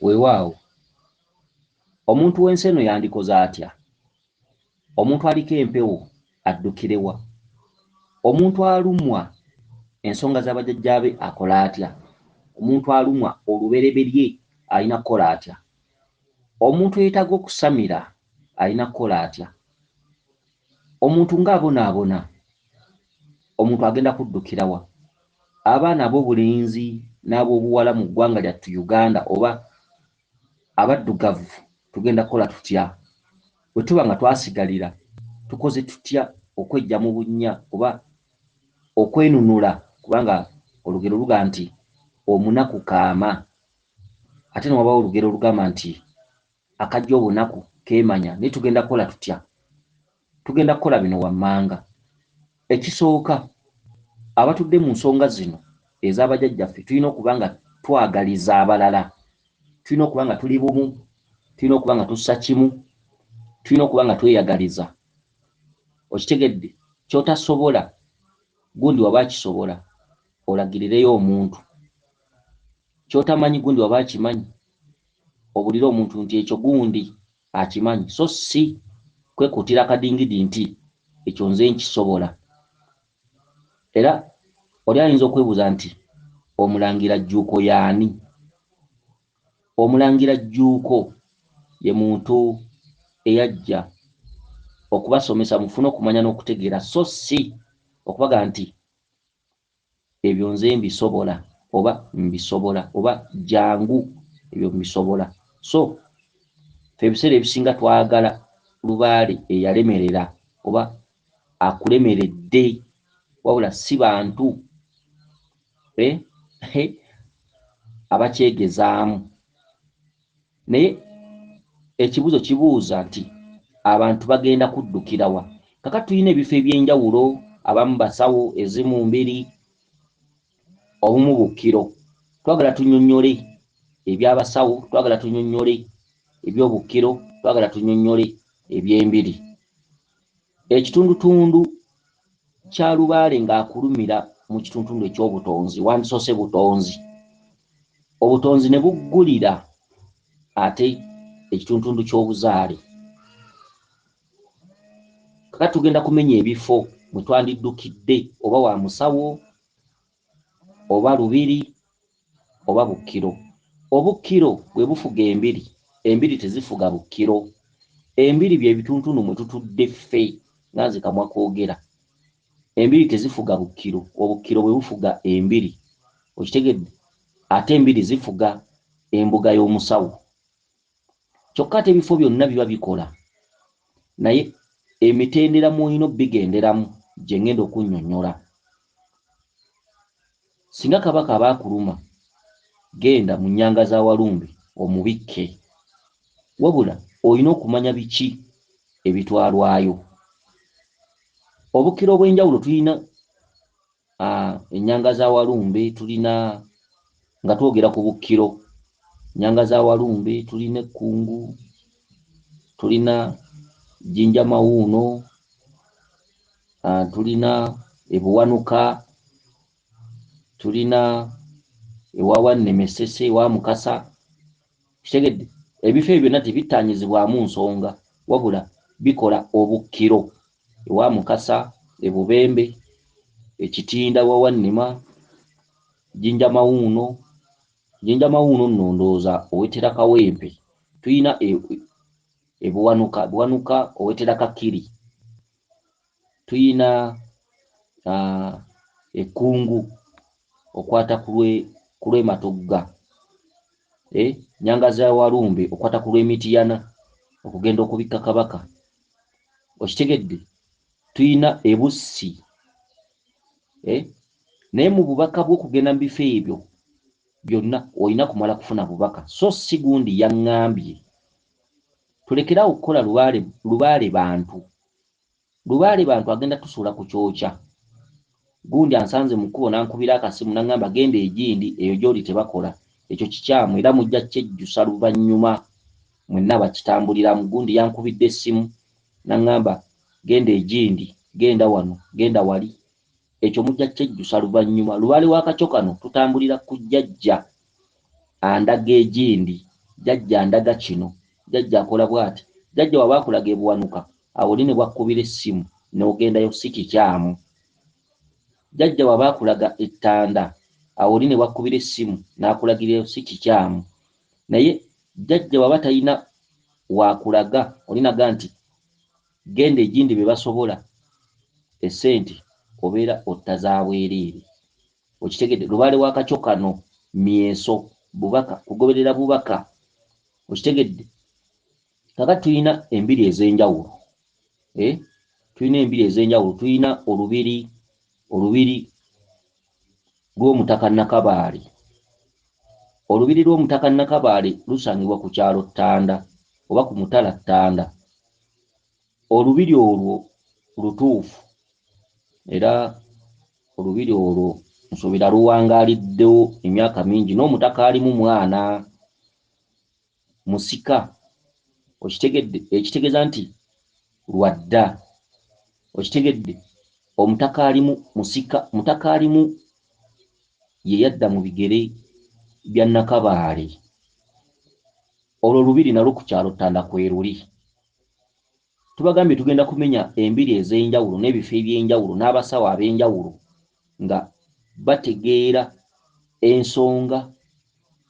Weewaawo, omuntu w'ensi eno yandikoze atya? Omuntu aliko empewo addukire wa? Omuntu alumwa ensonga za bajjajjaabe akola atya? Omuntu alumwa olubereberye alina kukola atya? Omuntu eyeetaaga okusamira alina kukola atya? Omuntu ng'abonaabona, omuntu agenda kuddukira wa? Abaana ab'obulenzi n'ab'obuwala mu ggwanga lyattu Uganda oba abaddugavu tugenda kukola tutya? Bwe tuba nga twasigalira, tukoze tutya okweggya mu bunnya oba okwenunula kubanga olugero lugamba nti omunaku kaama ate ne wabaawo olugero olugamba nti akajja obunaku keemanya naye tugenda kukola tutya? Tugenda kukola bino wammanga. Ekisooka, abatudde mu nsonga zino eza bajjajjaffe tulina okuba nga twagaliza abalala, tulina okuba nga tuli bumu, tulina okuba nga tussa kimu, tulina okuba nga tweyagaliza. Okitegedde? Ky'otasobola gundi waba akisobola olagirireyo omuntu. Ky'otamanyi gundi waba akimanyi obulire omuntu nti ekyo gundi akimanyi so si kwekuutira akadingidi nti ekyo nze nkisobola. Era oli ayinza okwebuuza nti Omulangira Jjuuko y'ani? Omulangira Jjuuko ye muntu eyajja okubasomesa mufune okumanya n'okutegeera so si okubagamba nti ebyo nze mbisobola oba mbisobola oba jangu ebyo mbisobola. So ffe ebiseera ebisinga twagala lubaale eyalemerera oba akulemeredde wabula si bantu eh, eh, abakyegezaamu. Naye ekibuuzo kibuuza nti abantu bagenda kuddukira wa? Kakati tulina ebifo eby'enjawulo, abamu basawo, ezimu mbiri, obumu bukkiro. Twagala tunyonnyole eby'abasawo, twagala tunyonnyole eby'obukkiro, twagala tunyonnyole eby'embiri. Ekitundutundu kya lubaale ng'akulumira mu kitundutundu eky'obutonzi, wandisoose butonzi. Obutonzi ne buggulira ate ekitundutundu ky'obuzaale. Kakati tugenda kumenya ebifo mwe twandiddukidde oba wa musawo oba lubiri oba bukkiro. Obukkiro bwe bufuga embiri, embiri tezifuga bukkiro. Embiri bye bituntundu mwe tutudde ffe nga nze kamwa koogera. Embiri tezifuga bukkiro, obukkiro bwe bufuga embiri. Okitegedde? Ate embiri zifuga embuga y'omusawo. Kyokka ate ebifo byonna biba bikola naye emitendera mw'olina obigenderamu gye ngenda okunnyonnyola. Singa Kabaka aba akuluma, genda mu nnyanga za Walumbe omubikke. Wabula olina okumanya biki ebitwalwayo. Obukira obw'enjawulo tulina ennyanga za Walumbe, tulina nga twogera ku Bukkiro, nnyanga za Walumbe, tulina Ekkungu, tulina Jjinja Mawuuno, tulina Ebuwanuka, tulina ewa Wannema e Ssese, ewa Mukasa. Kitegedde? Ebifo ebyo byonna tebittaanyizibwamu nsonga wabula bikola Obukkiro. Ewa Mukasa, e Bubembe, e Kitinda wa Wannema, Jjinja Mawuuno. Jjinja Mawuuno nno ndowooza owetera Kawempe. Tulina e, e Buwanuka, Buwanuka owetera Kakiri. Tulina Ekkungu okwata ku lw'e Matugga. Eh, Nnyanga za Walumbe okwata ku lw'e Mityana okugenda okubikka Kabaka. Okitegedde? Tulina e Bussi. Eh, naye mu bubaka bw'okugenda mu bifo ebyo byonna olina kumala kufuna bubaka so si gundi yaŋŋambye. Tulekere awo okukola lubaale, lubaale bantu. Lubaale bantu agenda tusuula ku kyokya. Gundi ansanze mu kkubo n'ankubira akasimu n'aŋŋamba genda egindi eyo gy'oli tebakola. Ekyo kikyamu era mujja kyejjusa luvannyuma mwenna abakitambuliramu. Gundi yankubidde essimu n'aŋŋamba genda egindi, genda wano, genda wali. Ekyo mujja kyejjusa luvannyuma. Lubaale w'akakyo kano tutambulira ku jjajja andaga egindi. Jjajja andaga kino, jjajja akola bw'ati. Jjajja waba akulaga ebuwanuka, awo oli ne bwakkubira essimu n'ogendayo si kikyamu. Jjajja waba akulaga ettanda, awo oli ne bwakkubira essimu n'akulagirayo si kikyamu. Naye jjajja waba talina waakulaga, oli naga nti genda egindi be basobola essente obeera otta za bwereere. Okitegedde? Lubaale wa kakyo kano myeso, bubaka, kugoberera bubaka. Okitegedde? Kakati tulina embiri ez'enjawulo. Tulina embiri ez'enjawulo. Tulina olubiri lw'Omutaka Nakabaale. Olubiri lw'Omutaka Nakabaale lusangibwa ku kyalo Ttanda oba ku mutala Ttanda. Olubiri olwo lutuufu era olubiri olwo nsuubira luwangaaliddewo emyaka mingi n'Omutaka alimu mwana musika. Okitegedde? Ekitegeeza nti lwadda. Okitegedde? Omutaka alimu musika, Mutaka alimu ye yadda mu bigere bya Nakabaale. Olwo lubiri nalwo ku kyalo Ttanda kweruli. Tubagambye tugenda kumenya embiri ez'enjawulo n'ebifo eby'enjawulo n'abasawo ab'enjawulo nga bategeera ensonga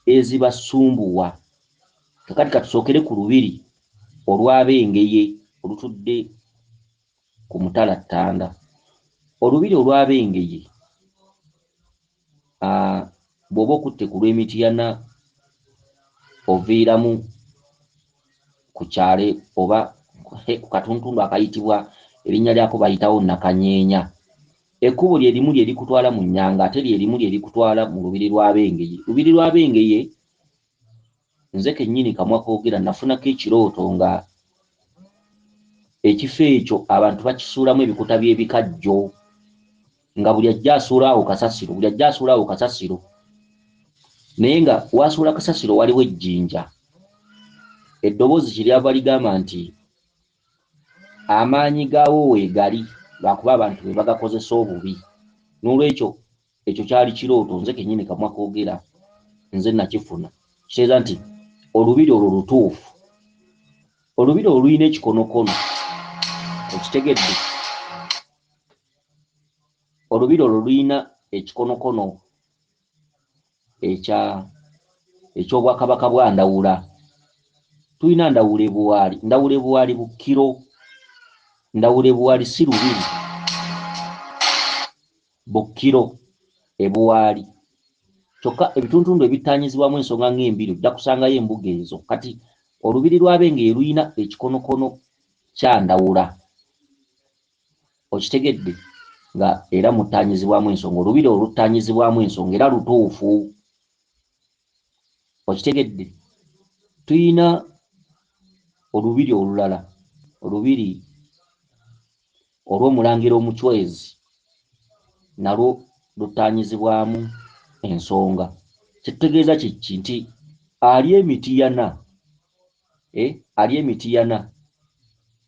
ezibasumbuwa. Kakati katusookere ku lubiri olw'Abengeye olutudde ku mutala Ttanda. Olubiri olw'Abengeye, bw'oba okutte ku lw'Emityana oviiramu ku kyalo oba ku katuntundu akayitibwa erinnya lyako bayitawo Nakanyeenya. Ekkubo lye limu lye likutwala mu Nnyanga ate lye limu lye likutwala mu lubiri lw'Abengeye. Lubiri lw'Abengeye nze kennyini kamwa koogera nafunako ekirooto nga ekifo ekyo abantu bakisuulamu ebikuta by'ebikajjo nga buli ajja asuula awo kasasiro, buli ajja asuula awo kasasiro, naye nga wasuula kasasiro waliwo ejjinja. Eddoboozi kyeryava ligamba nti amaanyi gaawo weegali lwakuba abantu be bagakozesa obubi. N'olwekyo ekyo kyali kirooto nze kennyini kamwa koogera nze nakifuna. Kitegeeza nti olubiri olwo lutuufu. Olubiri olwo lulina ekikonokono. Okitegedde? Olubiri olwo lulina ekikonokono eky'obwakabaka bwa Ndawula. Tulina Ndawula ebuwaali. Ndawula ebuwaali Bukkiro. Ndawula ebuwaali si lubiri. Bukkiro ebuwaali. Kyokka ebituntundu ebittaanyizibwamu ensonga ng'embiri ojja kusangayo embuga ezo. Kati olubiri lw'Abengeye lulina ekikonokono kya Ndawula. Okitegedde? Nga era muttaanyizibwamu ensonga. Olubiri olwo luttaanyizibwamu ensonga era lutuufu. Okitegedde? Tulina olubiri olulala, olubiri olw'Omulangira Omucwezi nalwo luttaanyizibwamu ensonga. Kyetutegeeza kiki nti ali Emitiyana, ali Emitiyana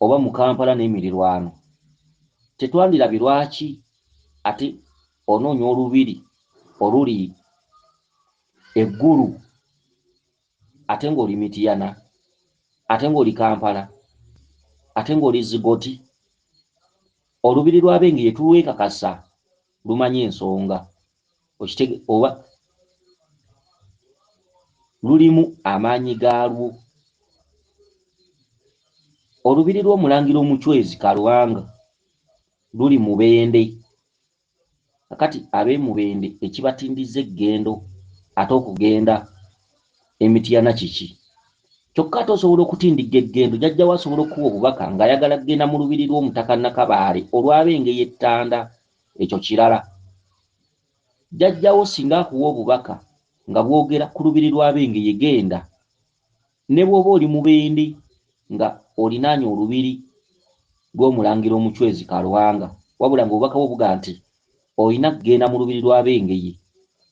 oba mu Kampala n'emirirwano, tetwandirabye lwaki ate onoonya olubiri oluli Eggulu ate ng'oli Mitiyana, ate ng'oli Kampala, ate ng'oli Zigoti. Olubiri lw'Abengeye tulwekakasa lumanyi ensonga. Okitege oba lulimu amaanyi gaalwo. Olubiri lw'Omulangira Omucwezi Kaluwanga luli Mubende. Kakati ab'e Mubende ekibatindiza eggendo ate okugenda Emitiyana kiki? Kyokka ate osobola okutindigga eggendo, jjajja wo asobola okukuwa obubaka ng'ayagala kugenda mu lubiri lw'Omutaka Nakabaale olw'Abengeye Ttanda, ekyo kirala. Jjajja wo singa akuwa obubaka nga bwogera ku lubiri lw'Abengeye genda, ne bw'oba oli Mubende nga olinaanye olubiri lw'Omulangira Omucwezi Kaluwanga, wabula ng'obubaka bwo buga nti olina kugenda mu lubiri lw'Abengeye,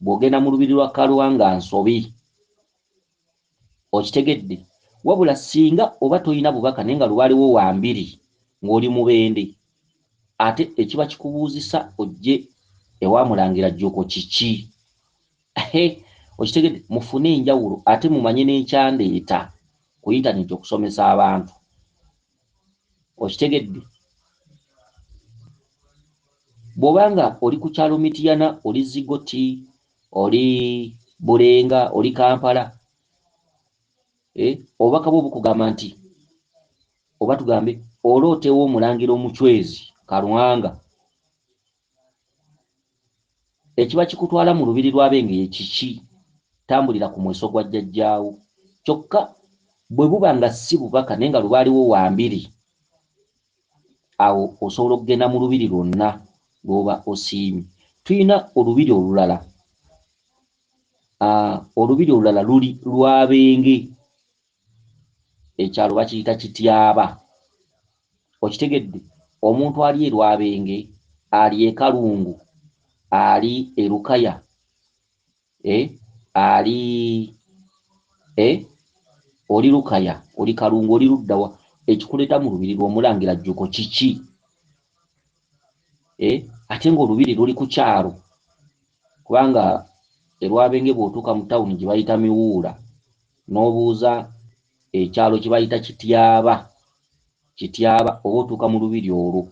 bw'ogenda mu lubiri lwa Kaluwanga nsobi. Okitegedde? Wabula singa oba tolina bubaka naye nga lubaalewo wa mbiri ng'oli Mubende, ate ekiba kikubuuzisa ojje ewa Mulangira Jjuuko kiki? Okitegedde? Mufune enjawulo ate mumanye n'ekyandeeta ku intaneti okusomesa abantu. Okitegedde? Bw'obanga oli ku kyalo Mityana, oli Zigoti, oli Bulenga, oli Kampala, obubaka bwo bukugamba nti oba tugambe olootewo omulangira omucwezi Kalwanga, ekiba kikutwala mu lubiri lw'Abengeye kiki? Tambulira ku mweso gwa jjajjaawo. Kyokka bwe buba nga si bubaka naye nga lubaaliwo wambiri, awo osobola okugenda mu lubiri lwonna lw'oba osiimye. Tulina olubiri olulala, olubiri olulala luli Lwabenge, ekyalo bakiyita Kityaba. Okitegedde? Omuntu ali e Lwabenge, ali e Kalungu, ali e Lukaya, ali oli Lukaya, oli Kalungu, oli luddawa, ekikuleeta mu lubiri lw'omulangira Jjuuko kiki? Ate ng'olubiri luli ku kyalo, kubanga e Lwabenge bw'otuuka mu tawuni gye bayita Miwuula n'obuuza ekyalo kye bayita Kityaba, Kityaba oba otuuka mu lubiri olwo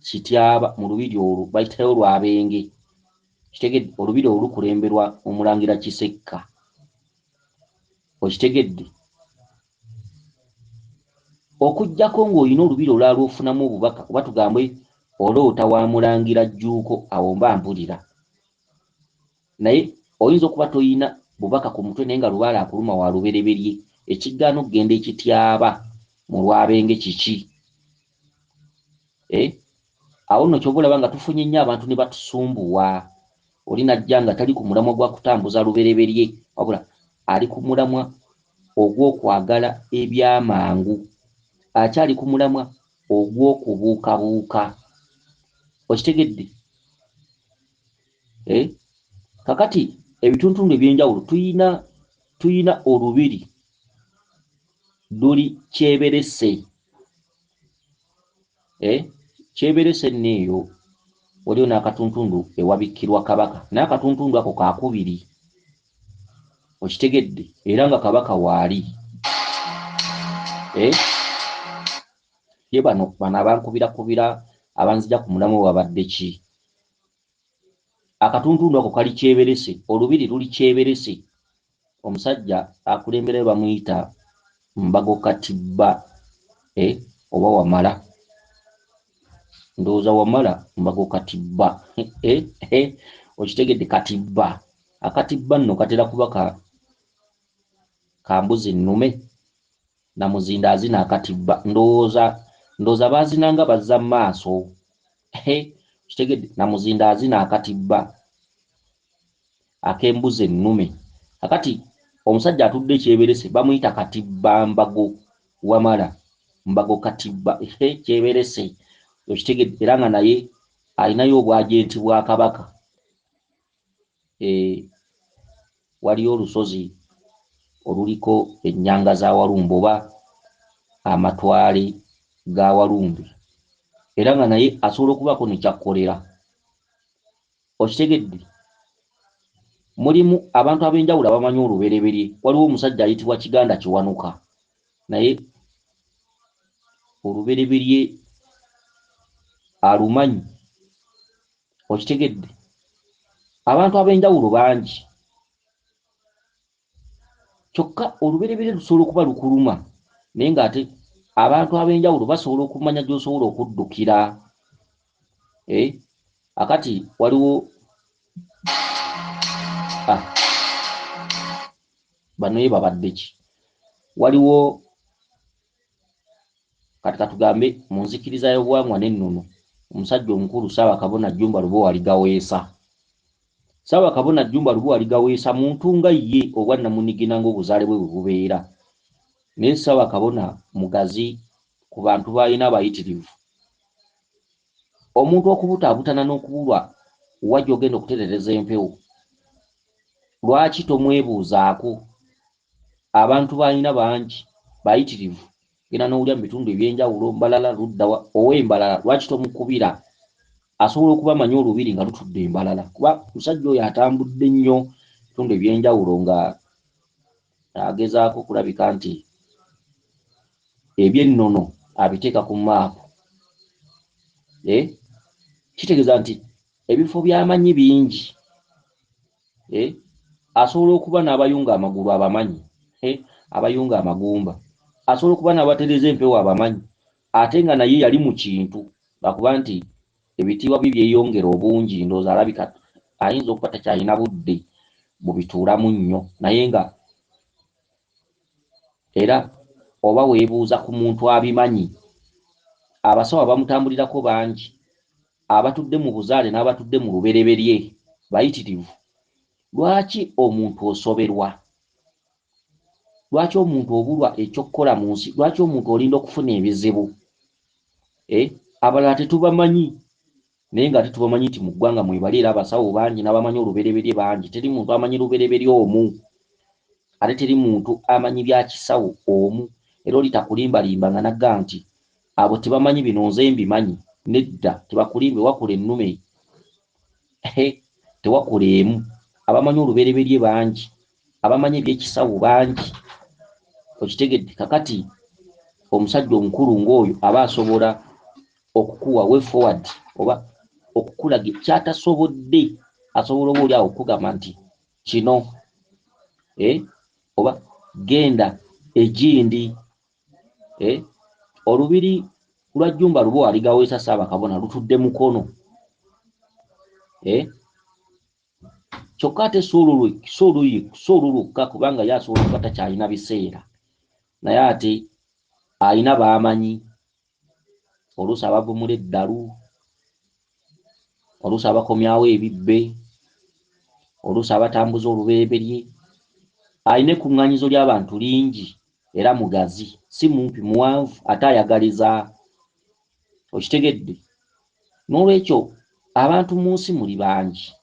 Kityaba, mu lubiri olwo bayitayo Lwabenge. Kitegedde? Olubiri olwo lukulemberwa omulangira Kisekka. Okitegedde? Okuggyako ng'olina olubiri olulala lw'ofunamu obubaka, oba tugambe oloota wa mulangira Jjuuko, awo mba mpulira. Naye oyinza okuba toyina bubaka ku mutwe naye nga lubaale akuluma wa lubereberye, ekigaana okugenda ekityaba mu Lwabenge kiki? Awo nno ky'oba olaba nga tufunye nnyo abantu ne batusumbuwa. Oli n'ajja nga tali ku mulamwa gwa kutambuza lubereberye, wabula ali ku mulamwa ogw'okwagala ebyamangu, akyali ku mulamwa ogw'okubuukabuuka. Okitegedde? Kakati ebituntundu eby'enjawulo tuyina olubiri luli Kyeberese. Kyeberese nno eyo waliyo n'akatuntundu ewabikkirwa Kabaka, naye akatuntundu ako kaakubiri. Okitegedde? Era nga Kabaka waali. Ye bano abankubirakubira abanzija ku mulamu babadde ki? Akatuntundu ako kali Kyeberese, olubiri luli Kyeberese. Omusajja akulemberayo bamuyita Mbago Katibba, oba Wamala, ndowooza Wamala Mbago Katibba. Okitegedde? Katibba, akatibba nno katera kuba kambuzi nnume, Namuzinda azina akatibba. Ndowooza baazinanga bazza mu maaso. Okitegedde? Namuzinda azina akatibba ak'embuzi ennume. Kakati omusajja atudde Kyeberese bamuyita Katibba Mbago Wamala Mbago Katibba, Kyeberese. Okitegedde? Era nga naye alinayo obwajenti bwa Kabaka. Waliyo olusozi oluliko ennyanga za Walumbe oba amatwale ga Walumbe, era nga naye asobola okubaako ne kyakkolera. Okitegedde? Mulimu abantu ab'enjawulo abamanyi olubereberye. Waliwo omusajja ayitibwa Kiganda Kiwanuka, naye olubereberye alumanyi. Okitegedde? Abantu ab'enjawulo bangi, kyokka olubereberye lusobola okuba lukuluma, naye ng'ate abantu ab'enjawulo basobola okumanya gy'osobola okuddukira. Akati waliwo bano ye babadde ki? Waliwo kati katugambe mu nzikiriza y'obuwangwa n'ennono, omusajja omukulu Ssaabakabona Jjumba Lubowa Ligaweesa. Ssaabakabona Jjumba Lubowa Ligaweesa muntu nga ye obwannamunigina ng'obuzaale bwe bwe bubeera, naye Ssaabakabona mugazi ku bantu b'alina abayitirivu. Omuntu okubutaabutana n'okubulwa wa gy'ogenda okuterereza empewo, lwaki tomwebuuzaako? Abantu b'alina bangi bayitirivu, genda n'owulira mu bitundu eby'enjawulo, Mbalala luddawa, ow'Embalala lwaki tomukubira? Asobola okuba amanyi olubiri nga lutudde Embalala, kuba musajja oyo atambudde nnyo. Bitundu eby'enjawulo nga agezaako okulabika nti eby'ennono abiteeka ku maapu. Eh? Kitegeeza nti ebifo by'amanyi bingi. Eh? Asobola okuba n'abayunga amagulu abamanyi, eh? Abayunga amagumba, asobola okuba n'abatereeza empewo abamanyi, ate nga naye yali mu kintu, lwakuba nti ebitiibwa bye byeyongera obungi. Ndowooza alabika ayinza okuba takyalina budde bubituulamu nnyo, naye nga era oba weebuuza ku muntu abimanyi, abasawo abamutambulirako bangi, abatudde mu buzaale n'abatudde mu lubereberye bayitirivu. Lwaki omuntu osoberwa? Lwaki omuntu obulwa ekyokukola mu nsi? Lwaki omuntu olinda okufuna ebizibu? Abalala tetubamanyi, naye nga ate tubamanyi nti mu ggwanga mwebali, era abasawo bangi n'abamanyi olubereberye bangi. Teri muntu amanyi lubereberye omu, ate teri muntu amanyi bya kisawo omu. Era oli takulimbalimba nga nagga nti abo tebamanyi bino, nze mbimanyi. Nedda, tebakulimbe, wakula ennume tewakula emu. Abamanyi olubereberye bangi, abamanyi ebyekisawo bangi, okitegedde? Kakati omusajja omukulu ng'oyo aba asobola okukuwa way forward oba okukulaga kyatasobodde, asobola oba oli awo okukugamba nti kino oba genda egindi. Olubiri lwa Jjumba Lubowa Aligaweesa Ssaabakabona lutudde Mukono, kyokka ate si olwo lwokka, kubanga ye asobola okuba takyalina biseera, naye ate alina b'amanyi, oluusi abavumula eddalu, oluusi abakomyawo ebibbe, oluusi abatambuza olubereberye. Alina ekkuŋŋaanyizo ly'abantu lingi era mugazi, si mumpi, muwanvu ate ayagaliza, okitegedde? N'olwekyo abantu mu nsi muli bangi.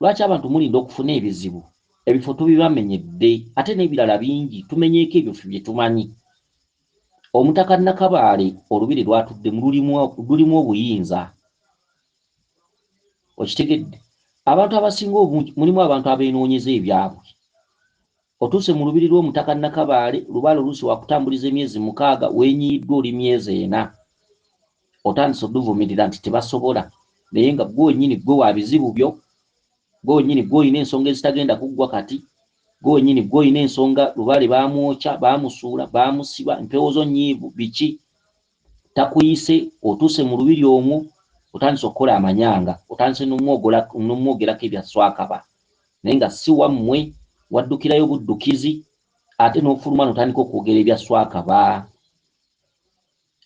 Lwaki abantu mulinda okufuna ebizibu? Ebifo tubibamenyedde, ate n'ebirala bingi tumenyeeko ebyo ffe bye tumanyi. Omutaka Nakabaale olubiri lwatuddemu lulimu obuyinza, okitegedde? Abantu abasinga obungi mulimu abantu abeenoonyeza ebyabwe. Otuuse mu lubiri lw'omutaka Nakabaale, lubaale oluusi wakutambuliza emyezi 6, weenyiyiddwa oli myezi 4, otandise oduvumirira nti tebasobola, naye nga gwe wennyini gwe wa bizibu byo, gwe wennyini gwe olina ensonga ezitagenda kuggwa kati, gwe wennyini gwe olina ensonga, lubaale baamwokya, baamusuula, baamusiba, empewo zo nnyiivu, biki, takuyise. Otuuse mu lubiri omwo otandise okukola amanyanga, otandise n'omwogerako ebya swakaba, naye nga si wammwe, waddukirayo buddukizi, ate n'ofuluma n'otandika okwogera ebya swakaba.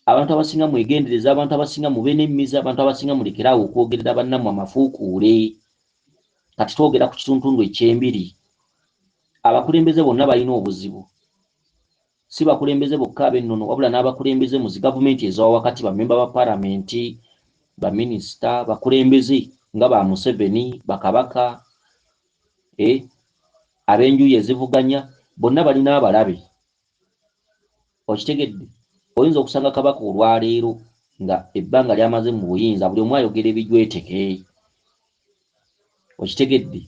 Abantu abasinga mwegendereza, abantu abasinga mube n'emmizi, abantu abasinga mulekeraawo okwogerera bannammwe amafuukuule. Kati twogera ku kituntundu eky'embiri, abakulembeze bonna balina obuzibu, si bakulembeze bokka ab'ennono, wabula n'abakulembeze mu zi gavumenti eza wakati, bammemba ba palamenti, baminisita, bakulembeze nga ba Museveni, bakabaka, ab'enjuyi ezivuganya, bonna balina abalabe, okitegedde? Oyinza okusanga kabaka olwaleero nga ebbanga ly'amaze mu buyinza buli omu ayogera ebijweteke, okitegedde?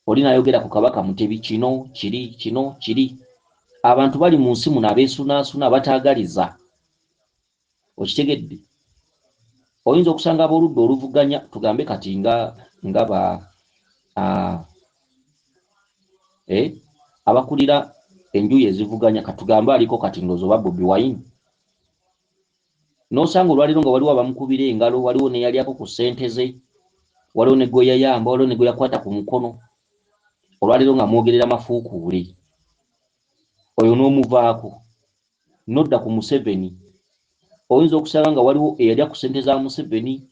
Oli n'ayogera ku kabaka Mutebi kino kiri, kino kiri. Abantu bali mu nsi muno abeesunaasuna, abataagaliza, okitegedde? Oyinza okusanga ab'oludda oluvuganya, tugambe kati nga ba abakulira enjuyi ezivuganya, katugambe aliko kati ndowooza oba Bobi Wine, n'osanga olwaleero nga waliwo abamukubira engalo, waliwo neyalyako ku ssente ze, waliwo ne gwe yayamba, waliwo ne gwe yakwata ku mukono, olwaleero nga mwogerera mafuukuule, oyo n'omuvaako n'odda ku Museveni. Oyinza okusanga nga waliwo eyalya ku ssente za Museveni,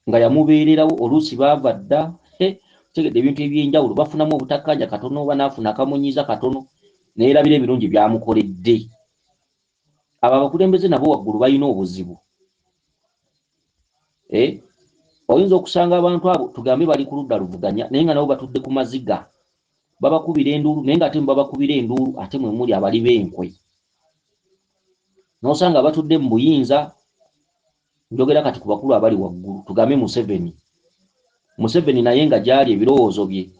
nga yamubeererawo, oluusi baava dda, tegedde ebintu ebyenjawulo, bafunamu obutakkaanya katono oba n'afuna akamunyiiza katono, neerabira ebirungi byamukoledde. Abo abakulembeze nabo waggulu balina obuzibu. Oyinza okusanga abantu abo tugambe bali ku ludda luvuganya, naye nga nabo batudde ku maziga, babakubira enduulu, naye nga ate mubabakubira enduulu ate mwe muli abali b'enkwe. N'osanga batudde mu buyinza, njogera kati ku bakulu abali waggulu, tugambe Museveni. Museveni naye nga gy'ali ebirowoozo bye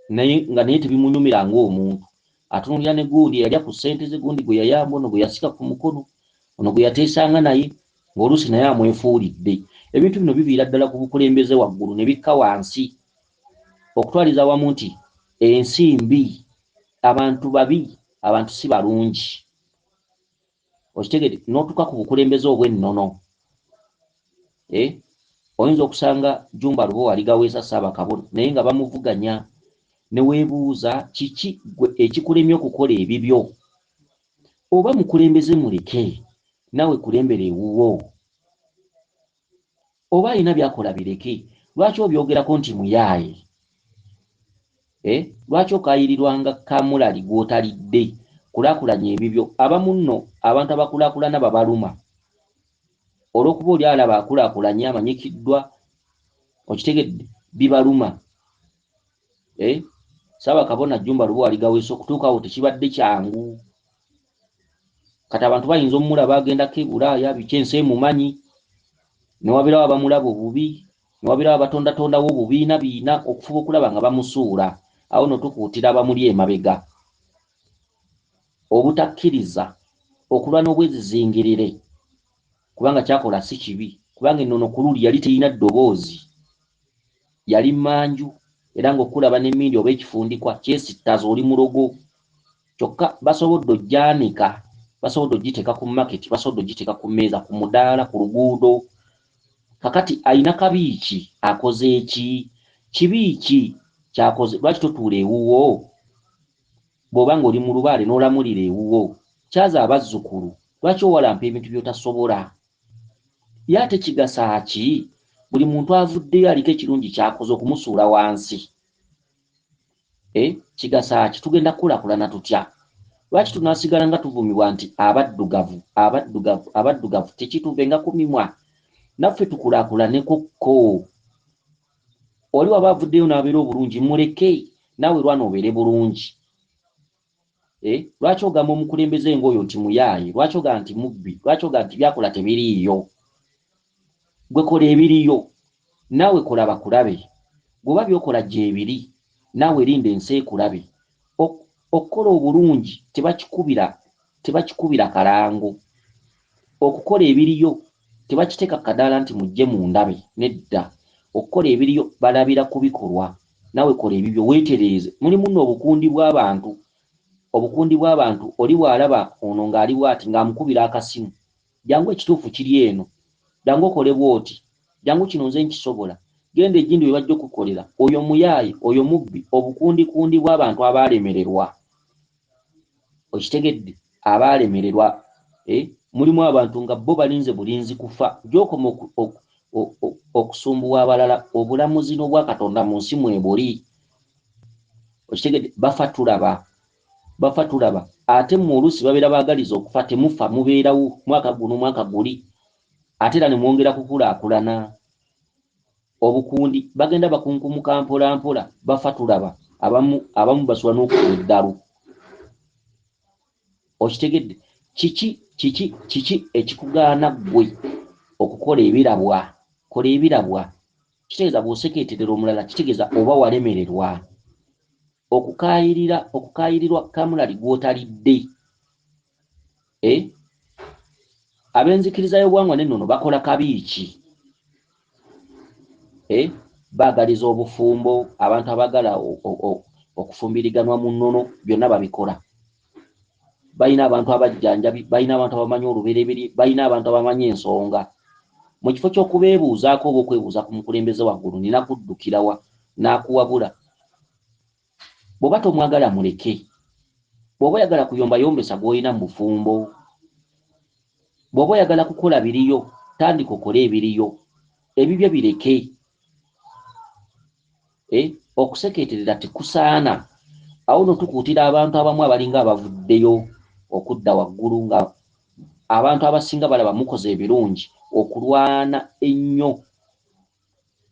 Naye nga naye tebimunyumira ng'omuntu. Atunuulira ne gundi eyalya ku ssente ze, gundi gwe yayamba, ono gwe yasika ku mukono, ono gwe yateesanga naye, ng'oluusi naye amwefuulidde. Ebintu bino biviira ddala ku bukulembeze waggulu ne bikka wansi. Okutwaliza awamu nti ensi mbi, abantu babi, abantu si balungi. Okitegedde? N'otuuka ku bukulembeze obw'ennono. Oyinza okusanga Jjumba Lubowa aligaweesa Ssaabakabona naye nga bamuvuganya ne weebuuza kiki ggwe ekikulemye okukola ebibyo. Oba mukulembeze muleke naawe kulembera ewuwo. Oba alina by'akola bireke, lwaki obyogerako nti muyaaye? Lwaki okaayirirwanga kamulali gw'otalidde? Kulaakulanya ebibyo. Abamu nno abantu abakulaakulana babaluma. Olw'okuba oli alaba akulaakulanye amanyikiddwa, okitegedde, bibaluma. Ssaabakabona Jjumba Lubowa Aligaweesa okutuuka awo tekibadde kyangu. Kati abantu bayinza omulaba agendako e Bulaaya, biki ensi emumanyi, ne wabeerawo abamulaba obubi, ne wabeerawo abatondatondawo obubiina biina okufuba okulaba nga bamusuula. Awo nno tukuutira abamuli emabega obutakkiriza okulwana obwezizingirire, kubanga kyakola si kibi, kubanga ennono ku luli yali terina ddoboozi, yali mmanju, era ng'okulaba n'emmindi oba ekifundikwa kyesittaza oli mulogo. Kyokka basobodde ojjaanika, basobodde ogiteeka ku maketi, basobodde ogiteeka ku mmeeza, ku mudaala, ku luguudo. Kakati alina kabi ki? Akoze ki? Kibi ki ky'akoze? Lwaki totuula ewuwo? Bw'oba ng'oli mu lubaale n'olamulira ewuwo, kyaza abazzukulu. Lwaki owalampa ebintu by'otasobola? Ye ate kigasa ki buli muntu avuddeyo aliko ekirungi ky'akoze okumusuula wansi? Kigasa ki? Tugenda kukulaakulana tutya? Lwaki tunaasigala nga tuvumibwa nti abaddugavu, abaddugavu, abaddugavu? Tekituvenga ku mimwa. Naffe tukulaakulaneko ko. Oli waba avuddeyo n'abeera obulungi, muleke naawe lwana obeere bulungi. Lwaki ogamba omukulembeze ng'oyo nti muyaaye? Lwaki ogamba nti mubbi? Lwaki ogamba nti byakola tebiriiyo? Gwe kola ebiriyo, naawe kola bakulabe. Bw'oba by'okola gyebiri, naawe linda ensi ekulabe. Okukola obulungi tebakikubira kalango. Okukola ebiriyo tebakiteeka ku kadaala nti mujje mundabe, nedda. Okukola ebiriyo balabira ku bikolwa. Naawe kola ebibyo, weetereeze. Mulimu nno obukundi bw'abantu. Obukundi bw'abantu oli bw'alaba ono ng'ali bw'ati ng'amukubira akasimu. Jangu ekituufu kiri eno. Jangu okole bw'oti. Jangu kino nze nkisobola. Genda egindi we bajja okukukolera. Oyo muyaaye, oyo mubbi, obukundikundi bw'abantu abaalemererwa. Okitegedde? Abaalemererwa. Mulimu abantu nga bo balinze bulinzi kufa. Gy'okoma okusumbuwa abalala, obulamuzi n'obwa Katonda mu nsi mwebuli. Okitegedde? Bafa tulaba. Bafa tulaba. Ate mmwe oluusi babeera baagaliza okufa, temufa, mubeerawo mwaka guno, mwaka guli. Ate era ne mwongera kukulaakulana. Obukundi bagenda bakunkumuka mpola mpola, bafa tulaba. Abamu basula n'okugwa eddalu. Okitegedde? Kiki, kiki, kiki ekikugaana ggwe okukola ebirabwa? Kola ebirabwa. Kitegeeza bw'osekeeterera omulala, kitegeeza oba walemererwa. Okukaayirirwa kamulali gw'otalidde. Ab'enzikiriza y'obuwangwa n'ennono bakola kabi ki? Baagaliza obufumbo, abantu abaagala okufumbiriganwa mu nnono, byonna babikola. Balina abantu abajjanjabi, balina abantu abamanyi olubereberye, balina abantu abamanyi ensonga. Mu kifo ky'okubeebuuzaako oba okwebuuza ku mukulembeze waggulu, nina kuddukira wa n'akuwabula. Bw'oba tomwagala muleke. Bw'oba oyagala kuyombayombesa gw'olina mu bufumbo. Bw'oba oyagala kukola biriyo, tandika okole ebiriyo. Ebibyo bireke. Okusekeeterera tekusaana. Awo nno tukuutira abantu abamu abalinga abavuddeyo okudda waggulu nga abantu abasinga balaba mukoze ebirungi, okulwana ennyo.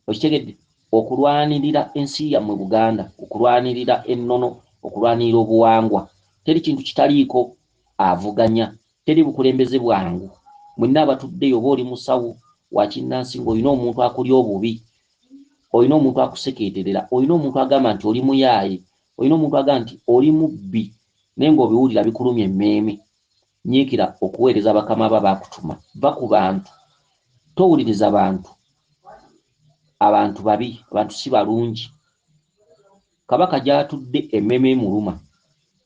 Okitegedde? Okulwanirira ensi yammwe Buganda, okulwanirira ennono, okulwanirira obuwangwa. Teri kintu kitaliiko avuganya, teri bukulembeze bwangu. Mwenna abatuddeyo oba oli musawo wa kinnansi ng'olina omuntu akuli obubi. Olina omuntu akusekeeterera, olina omuntu agamba nti oli muyaaye, olina omuntu agamba nti oli mubbi, naye ng'obiwulira bikulumya emmeeme. Nyiikira okuweereza bakama bo abaakutuma. Va ku bantu, towuliriza bantu. Abantu babi, abantu si balungi. Kabaka gy'atudde emmeeme emuluma.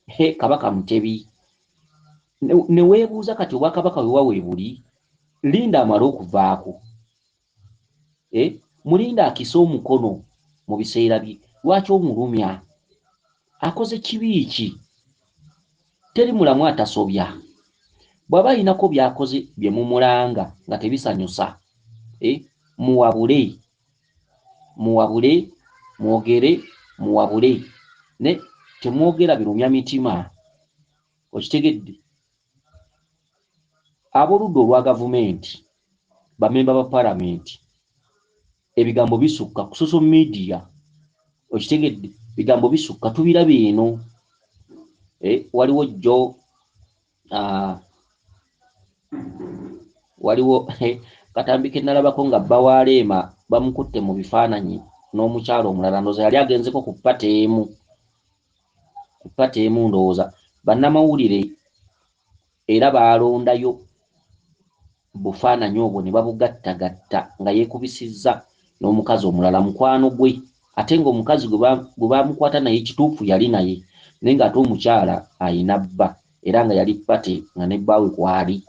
He, Kabaka Mutebi. Ne weebuuza kati obwakabaka bwe wa weebuli? Linda amale okuvaako. Mulinde akise omukono mu biseera bye. Lwaki omulumya? Akoze kibi ki? Teri mulamu atasobya. Bw'aba alinako by'akoze bye mumulanga nga tebisanyusa, muwabule, muwabule, mwogere, muwabule, ne temwogera birumya mitima. Okitegedde? Ab'oludda olwa gavumenti, bamemba ba palamenti, ebigambo bisukka ku social media. Okitegedde? Bigambo bisukka, tubiraba eno. Waliwo jjo waliwo katambi ke nalabako nga bba wa Leema bamukutte mu bifaananyi n'omukyala omulala, ndowooza yali agenzeko ku ppata emu, ku ppata emu ndowooza. Bannamawulire era baalondayo bufaananyi obwo ne babugattagatta nga yeekubisizza n'omukazi omulala mukwano gwe, ate ng'omukazi gwe baamukwata naye kituufu yali naye, naye ng'ate omukyala ayina bba, era nga yali ppate nga ne bbaawe kwali,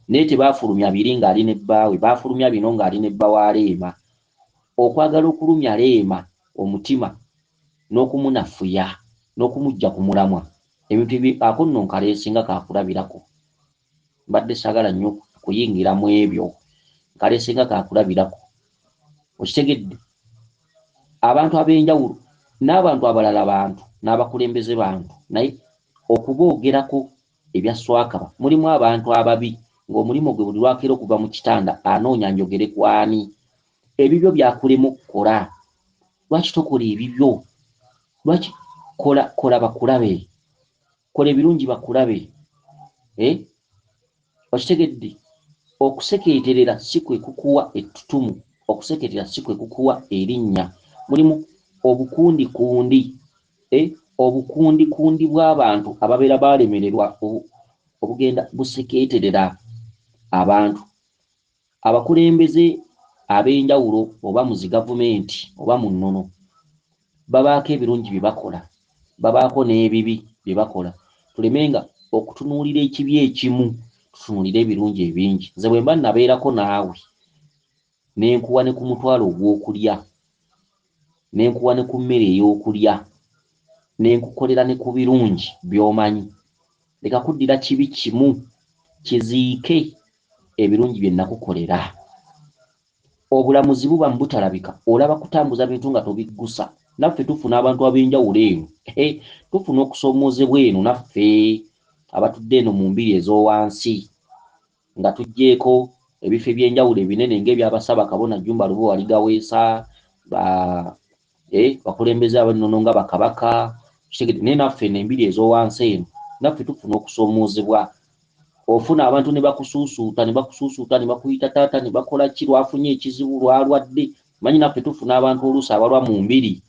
naye tebaafulumya biri ng'ali ne bbaawe, baafulumya bino ng'ali ne bba wa Leema. Okwagala okulumya Leema omutima n'okumunafuya n'okumuggya ku mulamwa, ebintu ebi ako nno nkaleesinga kaakulabirako. Mbadde saagala nnyo kuyingira mu ebyo, nkaleesinga kaakulabirako. Okitegedde? Abantu ab'enjawulo n'abantu abalala bantu n'abakulembeze bantu, naye okuboogerako ebya swakaba, mulimu abantu ababi ng'omulimu gwe buli lwakeera okuva mu kitanda anoonya njogere ku ani. Ebibyo byakulema okukola, lwaki tokola ebibyo? Lwaki kola, kola bakulabe, kola ebirungi bakulabe. Okitegedde? Okusekeeterera si kwe kukuwa ettutumu, okusekeeterera si kwe kukuwa erinnya. Mulimu obukundikundi, obukundikundi bw'abantu ababeera baalemererwa obugenda busekeeterera abantu. Abakulembeze ab'enjawulo oba mu zi gavumenti oba mu nnono babaako ebirungi bye bakola, babaako n'ebibi bye bakola. Tulemenga okutunuulira ekibi ekimu, tutunuulire ebirungi ebingi. Nze bwe mba nabeerako naawe ne nkuwa ne ku mutwalo ogw'okulya, ne nkuwa ne ku mmere ey'okulya, ne nkukolera ne ku birungi by'omanyi, leka kuddira kibi kimu kiziike ebirungi bye nakukolera. Obulamuzi buba mu butalabika, olaba kutambuza bintu nga tobiggusa. Naffe tufuna abantu ab'enjawulo eno, tufuna okusoomoozebwa eno naffe abatudde eno mu mbiri ez'owansi, nga tuggyeeko ebifo eby'enjawulo ebinene ng'ebyabasabakabona Jjumba Lubowa Ligaweesa, bakulembeze ab'ennono nga bakabaka, naye naffe eno embiri ez'owansi eno naffe tufuna okusoomoozebwa. Ofuna abantu ne bakusuusuuta, ne bakusuusuuta, ne bakuyita taata, ne bakola ki, lwafunye ekizibu, lwalwadde. Manyi naffe tufuna abantu oluusi abalwa mu mbiri,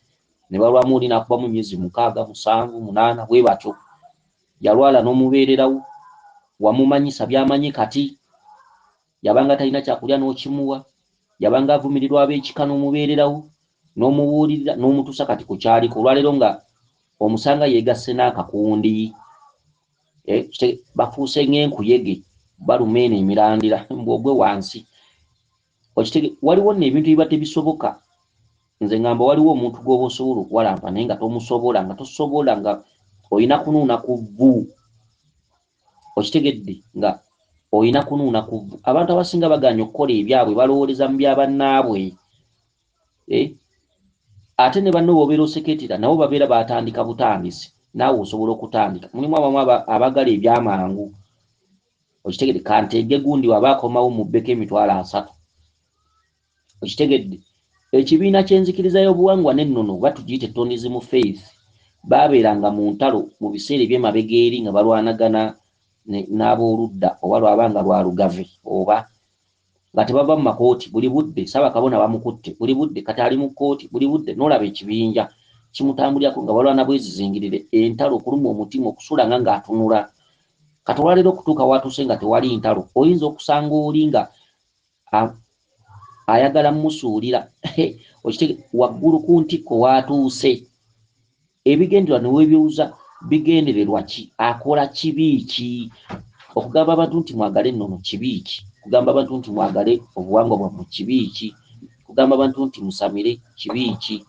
ne balwamu oli n'akubamu emyezi 6, 7, 8, bwe batyo. Yalwala n'omubeererawo, wamumanyisa by'amanyi kati, yabanga talina kyakulya n'okimuwa, yabanga avumirirwa ab'ekika n'omubeererawo, n'omubuulirira, n'omutuusa kati ku kyaliko. Olwaleero nga omusanga yeegasse n'akakundi, bafuuse ng'enkuyege, baluma eno emirandira, mbu ogwe wansi. Okitege, waliwo nno ebintu ebiba tebisoboka. Nze ngamba waliwo omuntu gw'oba osobola okuwalampa naye nga tomusobola, nga tosobola, nga olina kunuuna ku vvu. Okitegedde? Nga olina kunuuna ku vvu. Abantu abasinga bagaanye okukola ebyabwe, balowooleza mu bya bannaabwe. Ate ne banno b'obeera oseketera nabo babeera baatandika butandisi, naawe osobola okutandika. Mulimu abamu abaagala ebyamangu. Okitegedde? Kanteege gundi waba akomawo mubbeko 30,000. Okitegedde? Ekibiina ky'enzikiriza y'obuwangwa n'ennono, oba tugiyite Tonism Faith, baabeeranga mu ntalo mu biseera eby'emabega eri nga balwanagana n'ab'oludda oba lwabanga lwa Lugave, oba Nga tebava mu makooti buli budde, Ssaabakabona bamukutte buli budde, kati ali mu kkooti buli budde, n'olaba ekibinja kimutambulirako nga balwana bwezizingirire, entalo, okuluma omutima, okusula nga ng'atunula. Kati olwaleero okutuuka watuuse nga tewali ntalo, oyinza okusanga oli nga ayagala mmusuulira waggulu ku ntikko w'atuuse. Ebigendererwa ne weebuuza bigendererwa ki? Akola kibi ki? Okugamba abantu nti mwagale ennono kibi ki? Okugamba abantu nti mwagale obuwangwa bwammwe kibi ki? Okugamba abantu nti musamire kibi ki?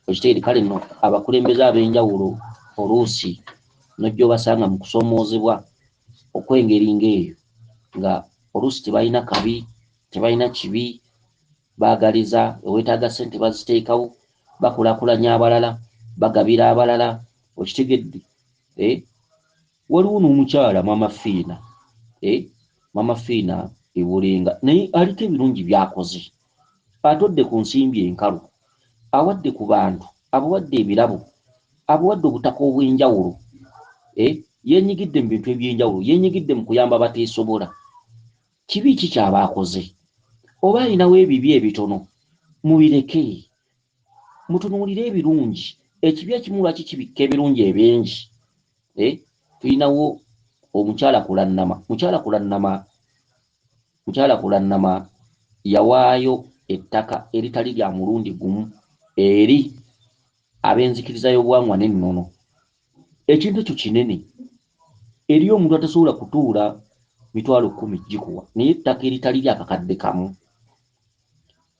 Okitegeere. Kale nno abakulembeze ab'enjawulo oluusi n'ojja obasanga mu kusoomoozebwa okw'engeri ng'eyo, nga oluusi tebalina kabi, tebalina kibi, baagaliza, weweetaaga ssente baziteekawo, bakulaakulanya abalala, bagabira abalala. Okitegedde? Waliwo n'omukyala Maama Fiina, Maama Fiina e Bulenga, naye aliko ebirungi by'akoze. Atodde ku nsimbi enkalu, awadde ku bantu, abawadde ebirabo, abawadde obutaka obw'enjawulo, yeenyigidde mu bintu eby'enjawulo, yeenyigidde mu kuyamba abateesobola. Kibi ki ky'aba akoze? Oba alinawo ebibi ebitono, mubireke. Mutunuulire ebirungi. Ekibi ekimu lwaki kibikka ebirungi ebingi? Tulinawo omukyala Kulannama. Mukyala Kulannama, mukyala Kulannama yawaayo ettaka eritali lya mulundi gumu eri ab'enzikiriza y'obuwangwa n'ennono. Ekintu ekyo kinene. Eriyo omuntu atasobola kutuula 100,000 gikuwa, naye ettaka eritali lya kakadde kamu.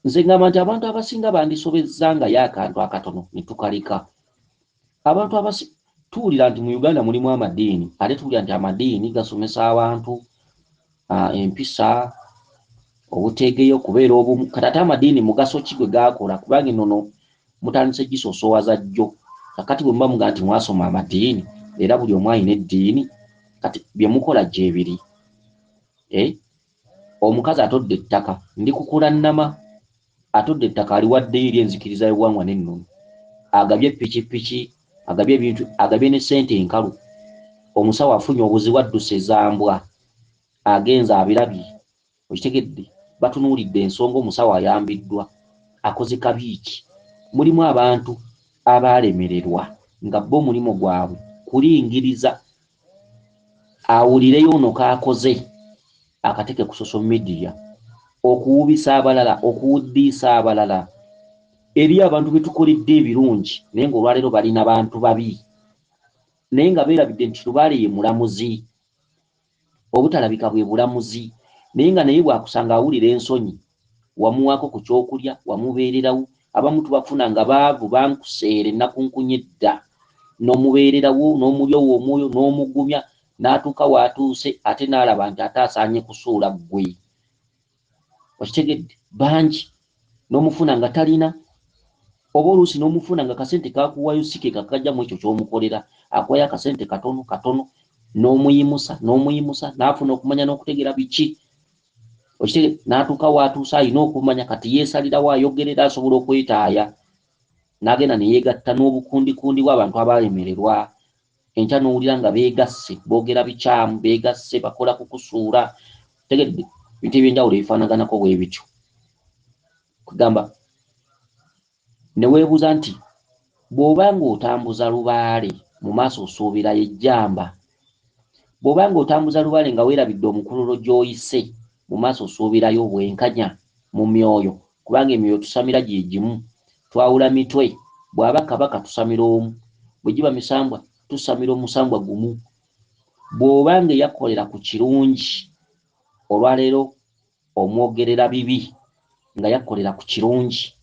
Nze ngamba nti abantu abasinga bandisobezzangayo akantu akatono ne tukaleka. Abantu abasi tuwulira nti mu Uganda mulimu amadiini, ate tuwulira nti amadiini gasomesa abantu empisa, obuteegeya, okubeera obumu. Kati ate amadiini mugaso ki gwe gaakola? Kubanga ennono mutandise gisoosowaza jjo. Kakati bwe muba mugamba nti mwasoma amadiini era buli omu alina eddiini, kati bye mukola gyebiri. Omukazi atodde ettaka, ndi kukulannama, atodde ettaka aliwaddeyo eri enzikiriza y'obuwangwa n'ennono, agabye pikipiki, agabye ebintu, agabye ne ssente enkalu. Omusawo afunye obuzibu, adduse ezambwa, agenze abirabye. Okitegedde? Batunuulidde ensonga, omusawo ayambiddwa, akoze kabi ki? Mulimu abantu abaalemererwa nga bo omulimu gwabwe kulingiriza awulireyo ono k'akoze akateke ku social media, okuwubisa abalala, okuwuddiisa abalala. Eriyo abantu be tukoledde ebirungi naye ng'olwaleero balina bantu babi, naye nga beerabidde nti lubaale ye mulamuzi, obutalabika bwe bulamuzi, naye nga naye bw'akusanga awulira ensonyi, wamuwaako ku kyokulya, wamubeererawo. Abamu tubafuna nga baavu, bankuseere nakunkunye dda, n'omubeererawo, n'omulyowa omwoyo, n'omugumya, n'atuuka w'atuuse ate n'alaba nti ate asaanye kusuula ggwe. Okitegedde? Bangi n'omufuna nga talina, oba oluusi n'omufuna nga kasente kakuwayo si ke kakajja mu ekyo ky'omukolera, akuwayo akasente katono katono, n'omuyimusa n'omuyimusa, n'afuna okumanya n'okutegeera biki. Okitegedde? N'atuuka w'atuuse alina okumanya, kati yeesalirawo, ayogerera, asobola okwetaaya, n'agenda ne yeegatta n'obukundikundi bw'abantu abaalemererwa. Enkya n'owulira nga beegasse, boogera bikyamu, beegasse, bakola kukusuula. Tegedde? Bintu ebyenjawulo ebifaanaganako bwe bityo. Kugamba ne weebuuza nti bw'oba ng'otambuza lubaale mu maaso osuubirayo ejjamba, bw'oba ng'otambuza lubaale nga weerabidde omukululo gy'oyise mu maaso osuubirayo obwenkanya mu myoyo, kubanga emyoyo tusamira gye gimu, twawula mitwe. Bw'aba kabaka tusamira omu, bwe giba misambwa tusamira omusambwa gumu. Bw'oba ng'eyakolera ku kirungi olwaleero omwogerera bibi nga yakolera ku kirungi,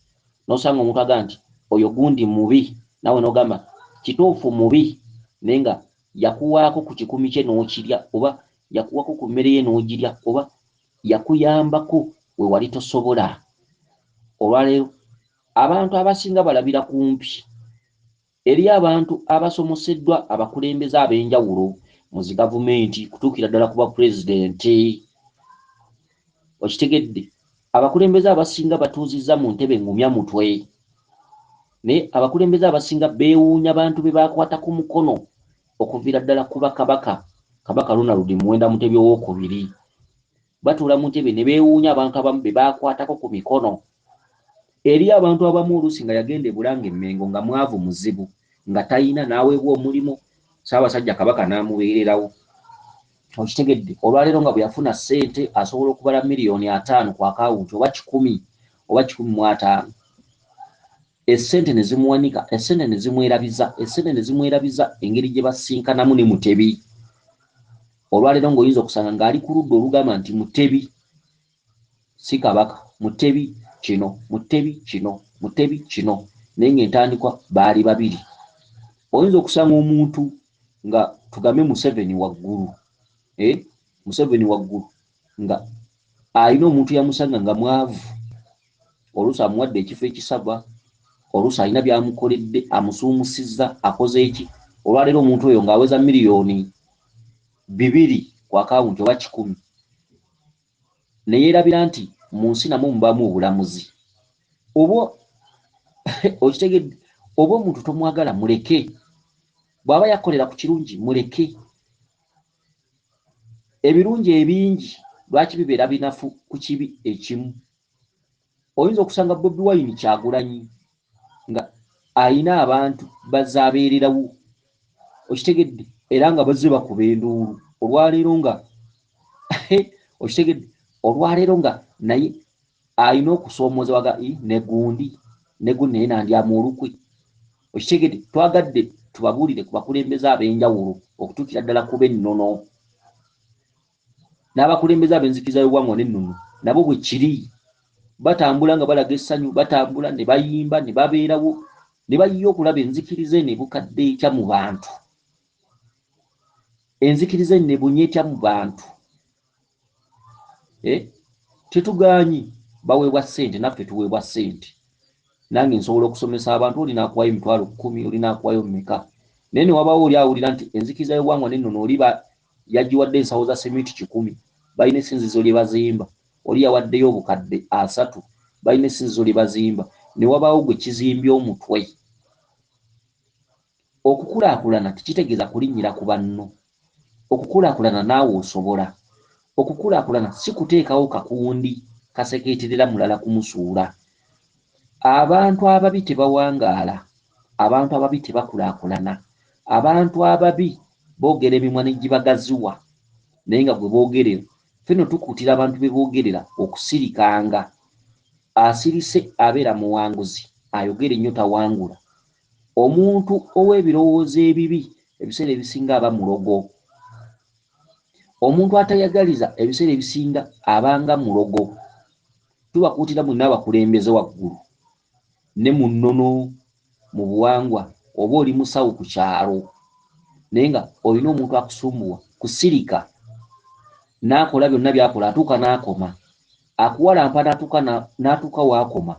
n'osanga omuntu agamba nti oyo gundi mubi, naawe n'ogamba kituufu mubi, naye nga yakuwaako ku kikumi kye n'okirya, oba yakuwaako ku mmere ye n'ogirya, oba yakuyambako we wali tosobola. Olwaleero abantu abasinga balabira kumpi. Eriyo abantu abasomoseddwa abakulembeze ab'enjawulo mu zi gavumenti kutuukira ddala ku bapulezidenti. Okitegedde? Abakulembeze abasinga batuuzizza mu ntebe ngumya mutwe, naye abakulembeze abasinga beewuunya bantu be baakwata ku mukono okuviira ddala ku bakabaka, Kabaka Ronald Muwenda Mutebi owookubiri. Batuula mu ntebe ne beewuunya abantu abamu be baakwatako ku mikono. Eriyo abantu abamu oluusi nga yagenda e Bulange e Mmengo nga mwavu muzibu nga talina n'aweebwa omulimu Ssaabasajja Kabaka n'amubeererawo. Okitegedde? Olwaleero nga bwe yafuna ssente asobola okubala 50,000,000 ku akawunti oba 100 oba 150. Essente ne zimuwanika, essente ne zimwerabiza, essente ne zimwerabiza engeri gye basinkanamu ne Mutebi. Olwaleero ng'oyinza okusanga ng'ali ku ludda olugamba nti Mutebi si Kabaka, Mutebi kino, Mutebi kino, Mutebi kino, naye ng'entandikwa baali babiri. Oyinza okusanga omuntu nga tugambe Museveni waggulu, Museveni waggulu nga alina omuntu yamusanga nga mwavu, oluusi amuwadde ekifo ekisaba, oluusi alina by'amukoledde, amusuumusizza, akoze eki. Olwaleero omuntu oyo ng'aweza 2,000,000 ku akawunti oba 100, ne yeerabira nti mu nsi namwo mubaamu obulamuzi. Oba okitegedde, oba omuntu tomwagala muleke, bw'aba yakolera ku kirungi muleke. Ebirungi ebingi lwaki bibeera binafu ku kibi ekimu? Oyinza okusanga Bobi Wine Kyagulanyi nga alina abantu bazze abeererawo, okitegedde, era nga bazze bakuba enduulu olwaleero nga okitegedde, olwaleero nga naye alina okusoomooza waga ne gundi ne gundi naye nandyamu olukwe. Okitegedde, twagadde tubabuulire ku bakulembeze ab'enjawulo okutuukira ddala ku b'ennono n'abakulembeze ab'enzikiriza y'obuwangwa n'ennono nabo bwe kiri. Batambula nga balaga essanyu, batambula ne bayimba ne babeerawo ne bayiya okulaba enzikiriza eno ebukadde etya mu bantu, enzikiriza eno ebunye etya mu bantu. Tetugaanyi baweebwa ssente, naffe tuweebwa ssente. Nange nsobola okusomesa abantu, oli n'akuwayo 10,000, oli n'akuwayo mmeka, naye ne wabaawo oli awulira nti enzikiriza y'obuwangwa n'ennono oli yagiwadde ensawo za seminti 100, balina essinzizo lye bazimba, oli yawaddeyo 300,000, balina essinzizo lye bazimba, ne wabaawo gwe kizimbye omutwe. Okukulaakulana tekitegeeza kulinnyira ku banno. Okukulaakulana naawe osobola. Okukulaakulana si kuteekawo kakundi kasekeeterera mulala kumusuula. Abantu ababi tebawangaala, abantu ababi tebakulaakulana, abantu ababi boogera emimwa ne gibagaziwa, naye nga gwe boogerera. Ffe nno tukuutira abantu be boogerera okusirikanga. Asirise abeera muwanguzi, ayogera ennyo tawangula. Omuntu ow'ebirowoozo ebibi ebiseera ebisinga aba mulogo. Omuntu atayagaliza ebiseera ebisinga abanga mulogo. Tubakuutira mwenna abakulembeze waggulu ne mu nnono, mu buwangwa, oba oli musawo ku kyalo naye nga olina omuntu akusumbuwa, kusirika n'akola byonna by'akola atuuka n'akoma, akuwalampa n'atuuka w'akoma.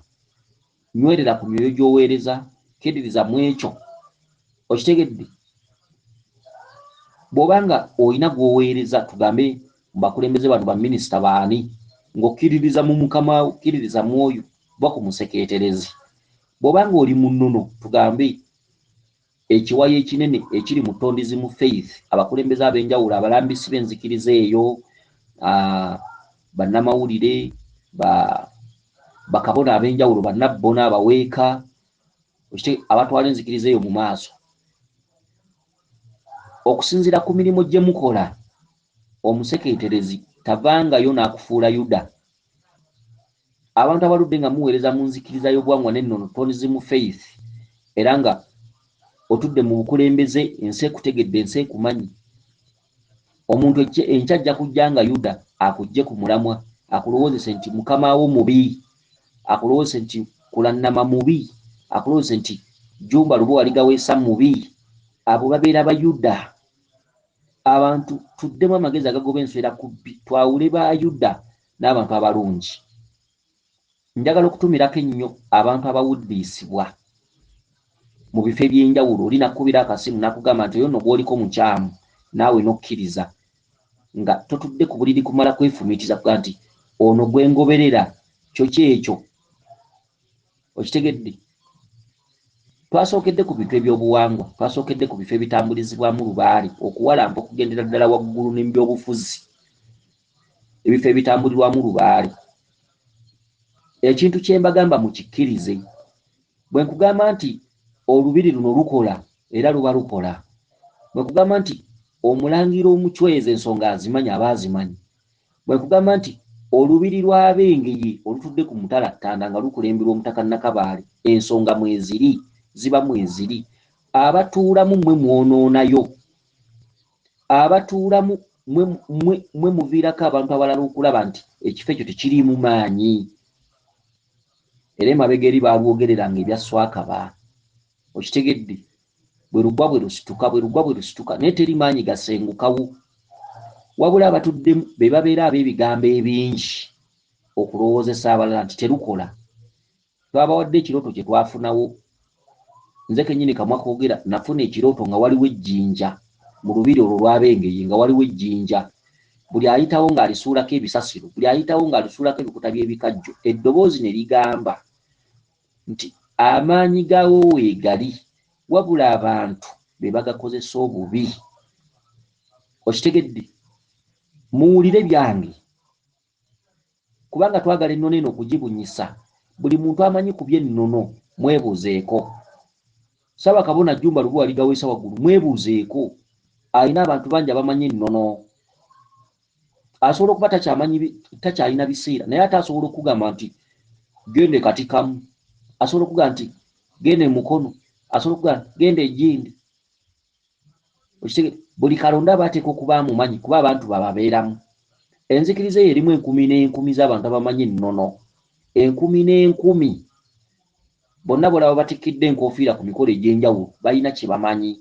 Nywerera ku myoyo gy'oweereza, kkiririza mu ekyo. Okitegedde? Bw'oba nga olina gw'oweereza, tugambe mu bakulembeze bano baminisita baani, ng'okkiririza mu mukama wo, kkiririza mu oyo, va ku musekeeterezi. Bw'oba ng'oli mu nnono, tugambe ekiwayi ekinene ekiri mu Tondizi mu Faith, abakulembeze ab'enjawulo, abalambisi b'enzikiriza eyo, bannamawulire, bakabona ab'enjawulo, bannabbona, abaweeka, abatwala enzikiriza eyo mu maaso. Okusinziira ku mirimu gye mukola, omusekeeterezi tavangayo n'akufuula Yuda. Abantu abaludde nga muweereza mu nzikiriza y'obuwangwa n'ennono, Tondizi mu Faith, era nga otudde mu bukulembeze, ensi ekutegedde, ensi ekumanyi. Omuntu enkya ajja kujja nga Yuda akuggye ku mulamwa, akulowoozese nti mukama wo mubi, akulowoozese nti Kulannama mubi, akulowoozese nti Jjumba Lubowa Ligaweesa mubi. Abo babeera ba Yuda. Abantu tuddemu amagezi agagoba enswera ku bbi, twawule ba Yuda n'abantu abalungi. Njagala okutumirako ennyo abantu abawuddiisibwa mu bifo eby'enjawulo. Oli nakubira akasimu n'akugamba nti oyo nno gw'oliko mukyamu, naawe n'okkiriza nga totudde ku buliri kumala kwefumiitiriza kuga nti ono gwe ngoberera kyo kyekyo. Okitegedde? Twasookedde ku bintu eby'obuwangwa, twasookedde ku bifo ebitambulizibwamu lubaale okuwalampa okugendera ddala waggulu ne mu byobufuzi. Ebifo ebitambulirwamu lubaale. Ekintu kye mbagamba mukikkirize. Bwe nkugamba nti olubiri luno lukola, era luba lukola. Bwe nkugamba nti omulangira omucwezi ensonga azimanyi, aba azimanyi. Bwe nkugamba nti olubiri lw'Abengeye olutudde ku Mutala Ttanda nga lukulemberwa Omutaka Nakabaale, ensonga mweziri, ziba mweziri. Abatuulamu mmwe mwonoonayo. Abatuulamu mmwe muviirako abantu abalala okulaba nti ekifo ekyo tekiriimu maanyi. Era emabega eri baalwogereranga ebya Swakaba. Okitegedde? Bwe lugwa bwe lusituka, bwe lugwa bwe lusituka, naye teri maanyi gasengukawo. Wabula abatuddemu be babeera ab'ebigambo ebingi okulowoozesa abalala nti terukola. Twabawadde ekirooto kye twafunawo. Nze kennyini kamwa koogera nafuna ekirooto nga waliwo ejjinja mu lubiri olwo lw'Abengeye, nga waliwo ejjinja. Buli ayitawo ng'alisuulako ebisasiro, buli ayitawo ng'alisuulako ebikuta by'ebikajjo, eddoboozi ne ligamba nti amaanyi gaawo weegali, wabula abantu be bagakozesa obubi. Okitegedde? Muwulire byange, kubanga twagala ennono eno okugibunyisa. Buli muntu amanyi ku by'ennono mwebuuzeeko. Ssaabakabona Jjumba Lubuwa Ligaweesa waggulu mwebuuzeeko. Alina abantu bangi abamanyi ennono. Asobola okuba takyamanyi, takyalina biseera, naye ate asobola okugamba nti genda e Katikamu, asobola okugamba nti genda e Mukono, asobola okugamba nti genda e Gindi. Okitegedde? Buli kalonda aba ateekwa okuba amumanyi, kuba abantu bababeeramu. Enzikiriza eyo erimu enkumi n'enkumi z'abantu abamanyi ennono, enkumi n'enkumi. Bonna b'olaba batikkiddwa enkofiira ku mikolo egy'enjawulo balina kye bamanyi.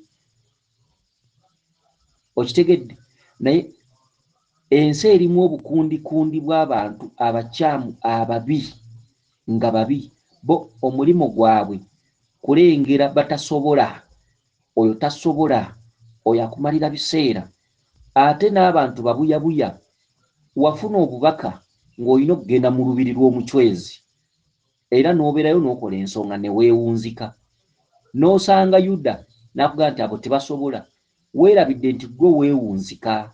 Okitegedde? Naye ensi erimu obukundikundi bw'abantu abakyamu, ababi, nga babi. Bo omulimu gwabwe kulengera batasobola, oyo tasobola, oyo akumalira biseera. Ate n'abantu babuyabuya. Wafuna obubaka ng'olina okugenda mu lubiri lw'omucwezi, era n'obeerayo n'okola ensonga ne weewunzika. N'osanga Yuda n'akugamba nti abo tebasobola. Weerabidde nti ggwe weewunzika.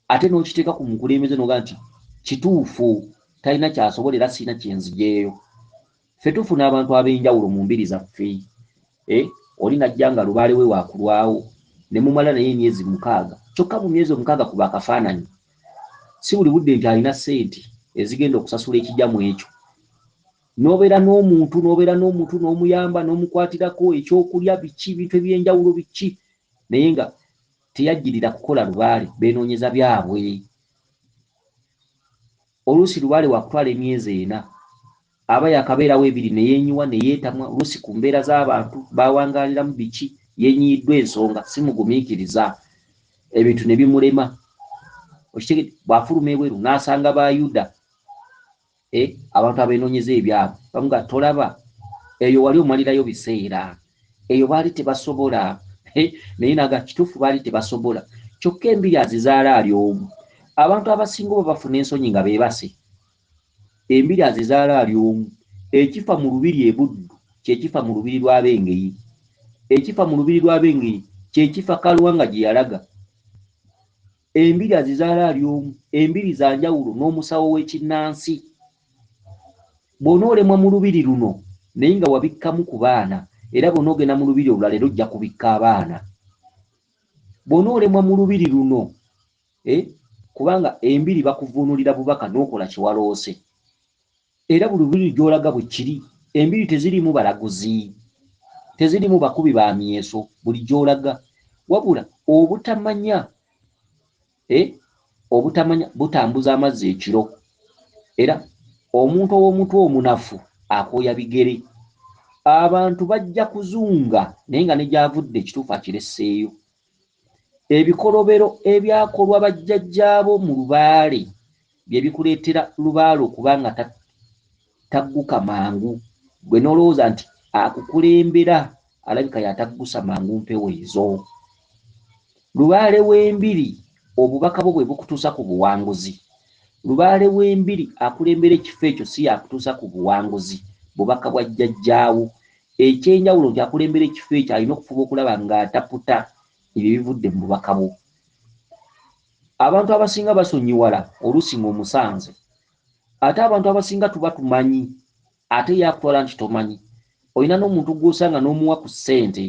Ate n'okiteeka ku mukulembeze n'ogamba nti kituufu talina ky'asobola era sirina kye nzijeeyo. Ffe tufuna abantu ab'enjawulo mu mbiri zaffe. Oli n'ajja nga lubaale we waakulwawo ne mumala naye emyezi 6. Kyokka mu myezi 6 kuba akafaananyi. Si buli budde nti alina ssente ezigenda okusasula ekijja mu ekyo. N'obeera n'omuntu, n'obeera n'omuntu, n'omuyamba, n'omukwatirako ekyokulya, biki, ebintu eby'enjawulo biki, naye nga teyajjirira kukola lubaale, beenoonyeza byabwe. Oluusi lubaale wakutwala emyezi 4, aba yakabeerawo 2 ne yeenyiwa ne yeetamwa, oluusi ku mbeera z'abantu bawangaaliramu biki, yeenyiyiddwa ensonga, si mugumiikiriza, ebintu ne bimulema. Okitegedde? Bw'afuluma ebweru n'asanga ba Yuda, abantu abeenoonyeza ebyabwe, bamuga tolaba, eyo wali omalirayo biseera, eyo baali tebasobola, naye naga kituufu baali tebasobola. Kyokka embiri azizaala ali omu. Abantu abasinga oba bafuna ensonyi nga beebase, embiri azizaala ali omu. Ekifa mu lubiri e Buddu kye kifa mu lubiri lw'Abengeyi, ekifa mu lubiri lw'Abengeyi kye kifa Kalwanga gye yalaga. Embiri azizaala ali omu, embiri za njawulo n'omusawo w'ekinnansi. Bw'onoolemwa mu lubiri luno naye nga wabikkamu ku baana, era bw'onoogenda mu lubiri olulala era ojja kubikka abaana. Bw'onoolemwa mu lubiri luno, kubanga embiri bakuvuunulira bubaka n'okola kye waloose. Era buli lubiri gy'olaga bwe kiri, embiri teziriimu balaguzi, teziriimu bakubi ba myeso buli gy'olaga. Wabula obutamanya butambuza amazzi ekiro. Era omuntu ow'omutwe omunafu akooya bigere. Abantu bajja kuzunga naye nga ne gy'avudde ekituufu akiresseeyo. Ebikolobero ebyakolwa bajjajjaabo mu lubaale bye bikuleetera lubaale okuba nga tagguka mangu. Ggwe n'olowooza nti akukulembera alabika y'ataggusa mangu mpewo ezo. Lubaale w'embiri obubaka bwo bwe bukutuusa ku buwanguzi. Lubaale w'embiri akulembera ekifo ekyo si y'akutuusa ku buwanguzi, bubaka bwa jjajjaawo. Ekyenjawulo nti akulembera ekifo ekyo alina okufuba okulaba ng'ataputa ebyo ebivudde mu bubaka bwo. Abantu abasinga basonyiwala oluusi ng'omusanze, ate abantu abasinga tuba tumanyi, ate ye akutwala nti tomanyi. Olina n'omuntu gw'osanga n'omuwa ku ssente,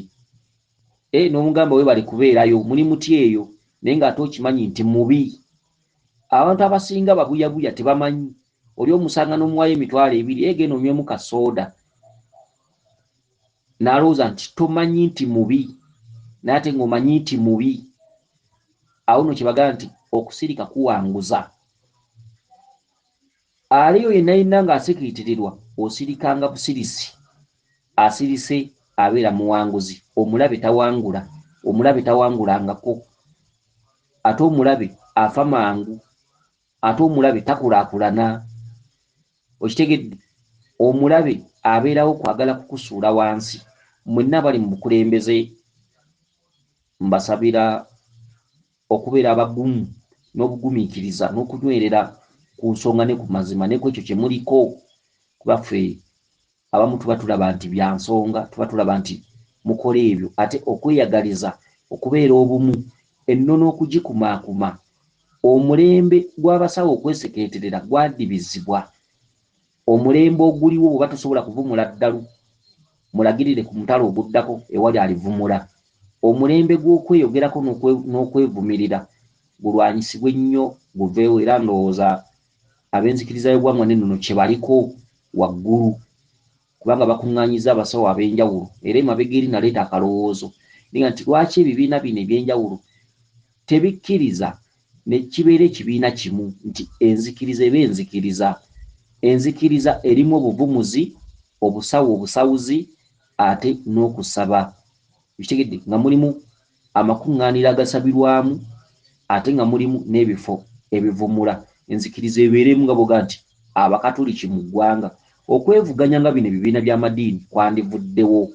n'omugamba weebale kubeerayo, muli muti eyo, naye ng'ate okimanyi nti mubi. Abantu abasinga babuyabuya tebamanyi. Oli omusanga n'omuwayo 20,000, genda onywemu ka sooda, n'alowooza nti tomanyi nti mubi, naye ate ng'omanyi nti mubi. Awo nno kye bagamba nti okusirika kuwanguza. Aliyo yenna yenna ng'asikiitirirwa, osirikanga busirisi. Asirise abeera muwanguzi. Omulabe tawangula, omulabe tawangulangako, ate omulabe afa mangu, ate omulabe takulaakulana. Okitegedde? Omulabe abeerawo kwagala kukusuula wansi. Mwenna abali mu bukulembeze mbasabira okubeera abagumu n'obugumiikiriza n'okunywerera ku nsonga ne ku mazima ne ku ekyo kye muliko, kuba ffe abamu tuba tulaba nti bya nsonga, tuba tulaba nti mukola ebyo, ate okweyagaliza okubeera obumu, ennono okugikumaakuma. Omulembe gw'abasawo okwesekeeterera gwadibizibwa. Omulembe oguliwo bw'oba tosobola kuvumula ddalu, mulagirire ku mutala oguddako ewali alivumula. Omulembe gw'okweyogerako n'okwevumirira gulwanyisibwe nnyo guveewo, era ndowooza ab'enzikiriza y'obuwangwa n'ennono kye baliko waggulu, kubanga bakuŋŋaanyiza abasawo ab'enjawulo. Era emabega eri naleeta akalowoozo ninga nti lwaki ebibiina bino eby'enjawulo tebikkiriza ne kibeera ekibiina kimu, nti enzikiriza eba enzikiriza. Enzikiriza erimu obuvumuzi, obusawo obusawuzi, ate n'okusaba. Okitegedde? Nga mulimu amakuŋŋaaniro agasabirwamu, ate nga mulimu n'ebifo ebivumula. Enzikiriza ebeeremu nga bw'ogaa nti Abakatuliki mu ggwanga. Okwevuganya nga bino ebibiina by'amadiini kwandivuddewo,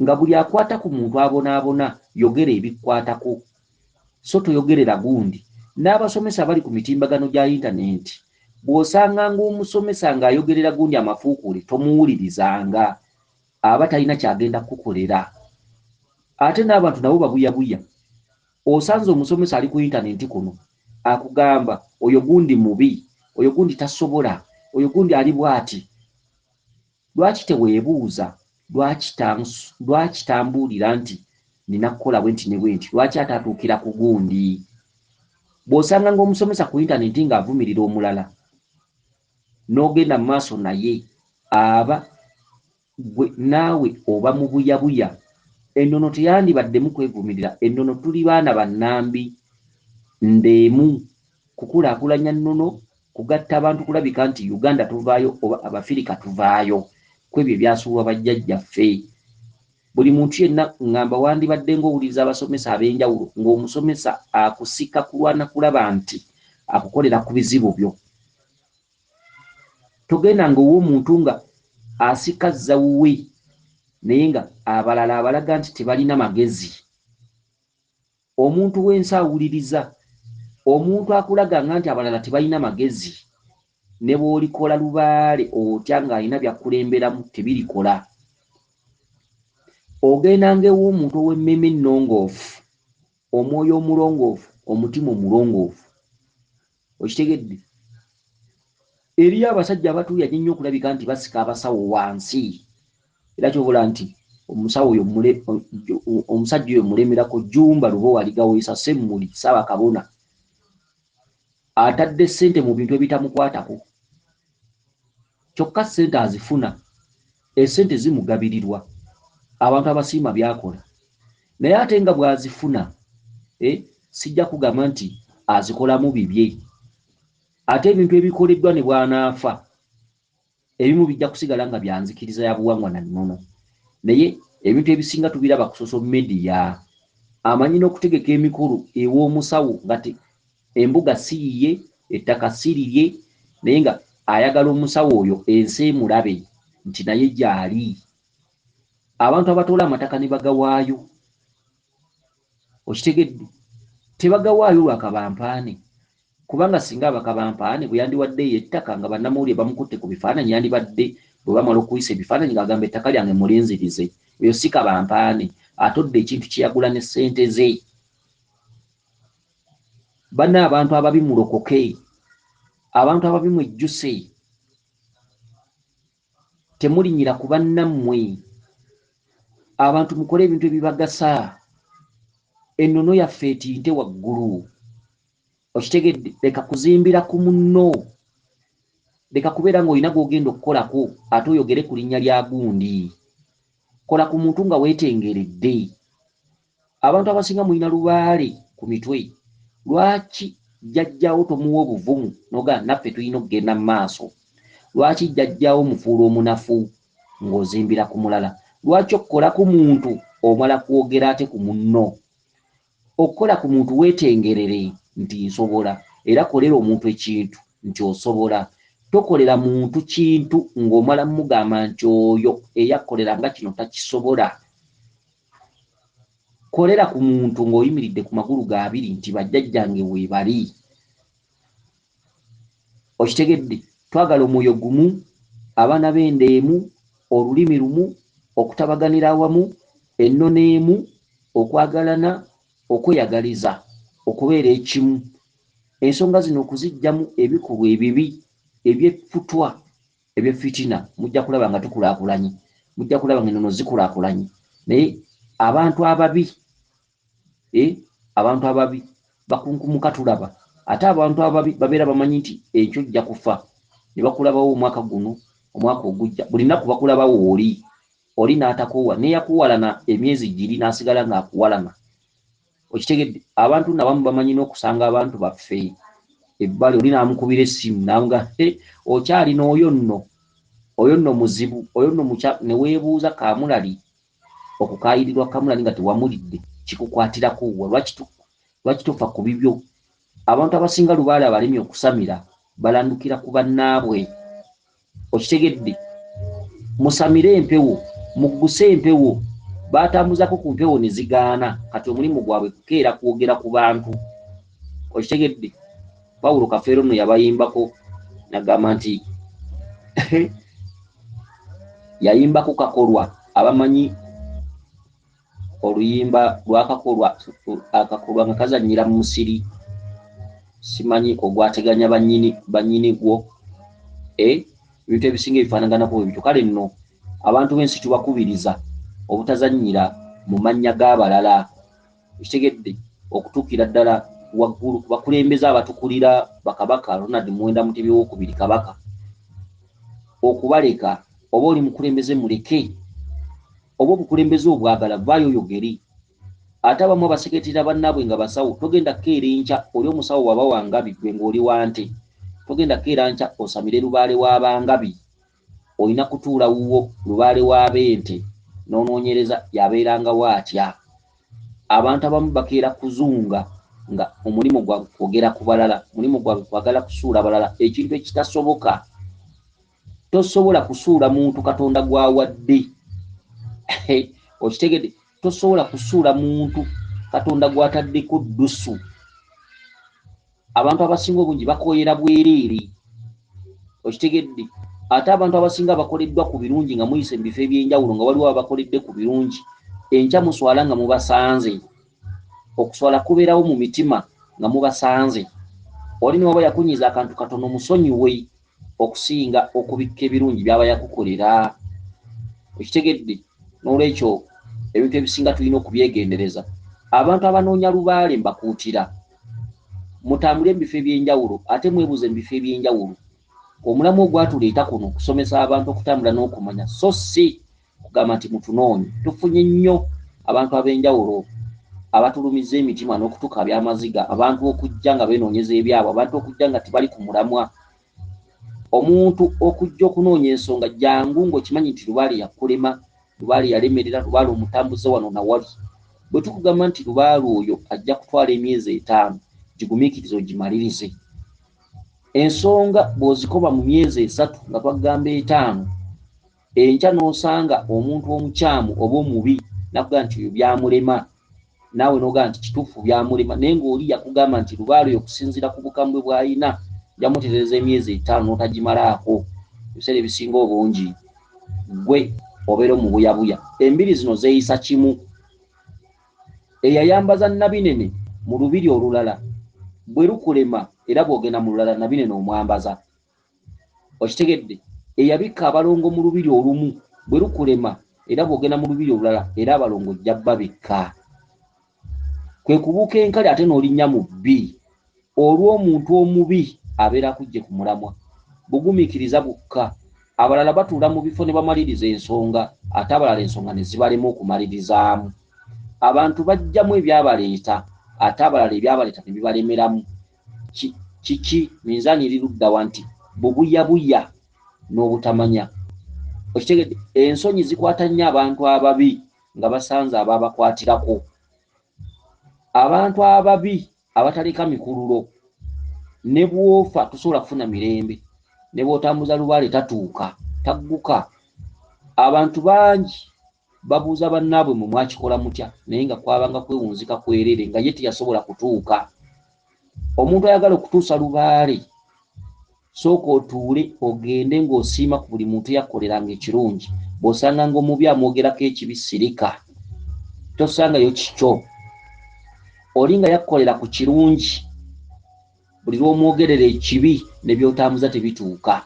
nga buli akwata ku muntu abonaabona yogera ebikkwatako, so toyogerera gundi. N'abasomesa abali ku mitimbagano gya yintanenti, bw'osanganga omusomesa ng'ayogerera gundi amafuukuule, tomuwulirizanga, aba talina ky'agenda kukukolera. Ate n'abantu nabo babuyabuya. Osanze omusomesa ali ku yintanenti kuno akugamba oyo gundi mubi, oyo gundi tasobola, oyo gundi ali bw'ati. Lwaki teweebuuza lwaki tambuulira nti nina kukola bwe nti ne bwe nti? Lwaki ate atuukira ku gundi? Bw'osanganga omusomesa ku yintanenti ng'avumirira omulala n'ogenda mu maaso naye, aba gwe naawe oba mubuyabuya. Ennono teyandibaddemu kwevumirira. Ennono tuli baana bannambi ndeemu kukulaakulanya nnono, kugatta abantu kulabika nti Uganda tuvaayo oba Abafirika tuvaayo ku ebyo ebyasuulwa bajjajjaffe. Buli muntu yenna ŋŋamba wandibadde ng'owuliriza abasomesa ab'enjawulo, ng'omusomesa akusika kulwana kulaba nti akukolera ku bizibu byo. Togenda ng'ow'omuntu nga asika zza wuwe, naye nga abalala abalaga nti tebalina magezi. Omuntu w'ensi awuliriza omuntu akulaganga nti abalala tebalina magezi, ne bw'olikola lubaale otya ng'alina by'akulemberamu tebirikola. Ogendanga ew'omuntu ow'emmeeme ennongoofu, omwoyo omulongoofu, omutima omulongoofu. Okitegedde? Eriyo abasajja abatuuyanye ennyo okulabika nti basika abasawo wansi, era kyobola nti omusawo oyo omusajja oyo mulemerako Jumba Lubowa Ligaweesa Semmuli Ssaabakabona atadde ssente mu bintu ebitamukwatako, kyokka ssente azifuna, essente zimugabirirwa abantu abasiima by'akola, naye ate nga bw'azifuna sijja kugamba nti azikolamu bibye. Ate ebintu ebikoleddwa ne bw'anaafa ebimu bijja kusigala nga bya nzikiriza ya buwangwa na nnono, naye ebintu ebisinga tubiraba ku social media. Amanyi n'okutegeka emikolo ew'omusawo nga embuga si yiye, ettaka si lirye, naye nga ayagala omusawo oyo ensi emulabe nti naye gy'ali. Abantu abatoola amataka ne bagawaayo, okitegedde, tebagawaayo lwa kabampaane, kubanga singa abakabampaane bwe yandiwaddeyo ettaka nga bannamawulire bamukutte ku bifaananyi, yandibadde bwe bamala okuyisa ebifaananyi ng'agamba ettaka lyange mulinzirize. Oyo si kabampaane, atodde ekintu kye yagula ne ssente ze. Banna abantu ababi mulokoke, abantu ababi mwejjuse, temulinyira ku bannammwe. Abantu mukole ebintu ebibagasa, ennono yaffe etinte waggulu. Okitegedde? Leka kuzimbira ku munno, leka kubeera ng'olina gw'ogenda okukolako ate oyogere ku linnya lya gundi. Kola ku muntu nga weetengeredde. Abantu abasinga mulina lubaale ku mitwe. Lwaki jjajjaawo tomuwa obuvumu n'ogamba naffe tulina okugenda mu maaso? Lwaki jjajjaawo mufuula omunafu ng'ozimbira ku mulala? Lwaki okukola ku muntu omala kwogera ate ku munno? Okukola ku muntu weetengerere nti nsobola, era kolera omuntu ekintu nti osobola. Tokolera muntu kintu ng'omala mugamba nti oyo eyakkolera nga kino takisobola. Kolera ku muntu ng'oyimiridde ku magulu ga abiri nti bajjajjange weebali. Okitegedde? Twagala omwoyo gumu, abaana b'enda emu, olulimi lumu, okutabaganira awamu, ennono emu, okwagalana, okweyagaliza, okubeera ekimu. Ensonga zino okuziggyamu ebikolwa ebibi, eby'effutwa, eby'effitina, mujja kulaba nga tukulaakulanye, mujja kulaba nga ennono zikulaakulanye. Naye abantu ababi, abantu ababi bakunkumuka tulaba. Ate abantu ababi babeera bamanyi nti enkyo ojja kufa, ne bakulabawo omwaka guno, omwaka ogujja, buli nnaku bakulabawo oli. Oli n'atakoowa, n'eyakuwalana emyezi giri n'asigala ng'akuwalana. Okitegedde? Abantu nno abamu bamanyi n'okusanga abantu baffe ebbali, oli n'amukubira essimu n'amugamba, he, okyalina oyo nno, oyo nno muzibu, oyo nno mukya, ne weebuuza kaamulali, okukaayirirwa kaamulali nga tewamulidde, kikukwatirako wa? Lwaki tofa ku bibyo? Abantu abasinga lubaale abalemye okusamira balandukira ku bannaabwe. Okitegedde? Musamire empewo, mugguse empewo, baatambuzako ku mpewo ne zigaana. Kati omulimu gwabwe kukeera kwogera ku bantu. Okitegedde? Pawulo Kafeero nno yabayimbako n'agamba nti yayimbako Kakolwa, abamanyi oluyimba lwa Kakolwa, akakolwa nga kazannyira mu musiri, simanyi ogwateganya bannyini gwo. Ebintu ebisinga ebifaanaganako bwe bityo. Kale nno abantu b'ensi tubakubiriza obutazannyira mu mannya g'abalala. Okitegedde? Okutuukira ddala waggulu ku bakulembeze abatukulira bakabaka, Ronald Muwenda Mutebi owookubiri kabaka, okubaleka. Oba oli mukulembeze muleke, oba obukulembeze obwagala vaayo oyogere. Ate abamu abaseketera bannaabwe nga basawo, togenda kukeera enkya oli omusawo waba wa ngabi, ggwe ng'oli wa nte. Togenda kukeera nkya osamire lubaale w'abangabi. Olina kutuula wuwo lubaale w'ab'ente n'onoonyereza yabeerangawo atya. Abantu abamu bakeera kuzunga nga omulimu gwabwe kwogera ku balala, omulimu gwabwe kwagala kusuula balala, ekintu ekitasoboka. Tosobola kusuula muntu Katonda gw'awadde. Okitegedde? Tosobola kusuula muntu Katonda gw'ataddeko ddusu. Abantu abasinga obungi bakooyera bwereere. Okitegedde? Ate abantu abasinga bakoleddwa ku birungi nga muyise mu bifo eby'enjawulo nga waliwo abakoledde ku birungi, enkya muswala nga mubasanze. Okuswala kubeerawo mu mitima nga mubasanze. Oli ne waba yakunyiiza akantu katono musonyiwe okusinga okubikka ebirungi by'aba yakukolera. Okitegedde? N'olwekyo ebintu ebisinga tulina okubyegendereza. Abantu abanoonya lubaale mbakuutira, mutambule mu bifo eby'enjawulo ate mwebuuze mu bifo eby'enjawulo. Omulamu ogwatuleeta kuno okusomesa abantu okutambula n'okumanya, so si kugamba nti mutunoonye. Tufunye nnyo abantu ab'enjawulo abatulumiza emitima n'okutukaabya amaziga, abantu okujja nga beenoonyeza ebyabwe, abantu okujja nga tebali ku mulamwa. Omuntu okujja okunoonya ensonga, jangu ng'okimanyi nti lubaale yakulema, lubaale yalemerera, lubaale omutambuze wano na wali. Bwe tukugamba nti lubaale oyo ajja kutwala emyezi 5, gigumiikirize ogimalirize. Ensonga bw'ozikoba mu myezi 3 nga twagamba 5, enkya n'osanga omuntu omukyamu oba omubi n'akugamba nti oyo byamulema, naawe n'ogamba nti kituufu byamulema, naye ng'oli yakugamba nti lubaale oyo okusinziira ku bukambwe bw'alina yamutereeza emyezi 5 n'otagimalaako. Ebiseera ebisinga obungi ggwe obeera omubuyabuya. Embiri zino zeeyisa kimu. Eyayambaza Nabinene mu lubiri olulala Bwe lukulema era bw'ogenda mu lulala nabinene omwambaza. Okitegedde? Eyabikka abalongo mu lubiri olumu bwe lukulema era bw'ogenda mu lubiri olulala era abalongo ojja babikka. Kwe kubuuka enkali ate n'olinnya mu bbi olw'omuntu omubi abeera akuggye ku mulamwa. Bugumiikiriza bwokka. Abalala batuula mu bifo ne bamaliriza ensonga ate abalala ensonga ne zibalema okumalirizaamu. Abantu baggyamu ebyabaleeta ate abalala ebyabaleeta ne bibalemeramu. Kiki minzaani eri ludda wa nti bubuyabuya n'obutamanya. Okitegedde? Ensonyi zikwata nnyo abantu ababi nga basanze ababakwatirako. Abantu ababi abataleka mikululo ne bw'ofa tosobola kufuna mirembe, ne bw'otambuza lubaale tatuuka, tagguka. Abantu bangi babuuza bannaabwe mwe mwakikola mutya, naye nga kwabanga kwewunzika kwerere nga ye teyasobola kutuuka. Omuntu ayagala okutuusa lubaale, sooka otuule ogende ng'osiima ku buli muntu eyakkoleranga ekirungi. Bw'osanganga omubi amwogerako ekibi sirika, tosangayo kikyo. Oli nga yakkolera ku kirungi, buli lw'omwogerera ekibi ne by'otambuza tebituuka.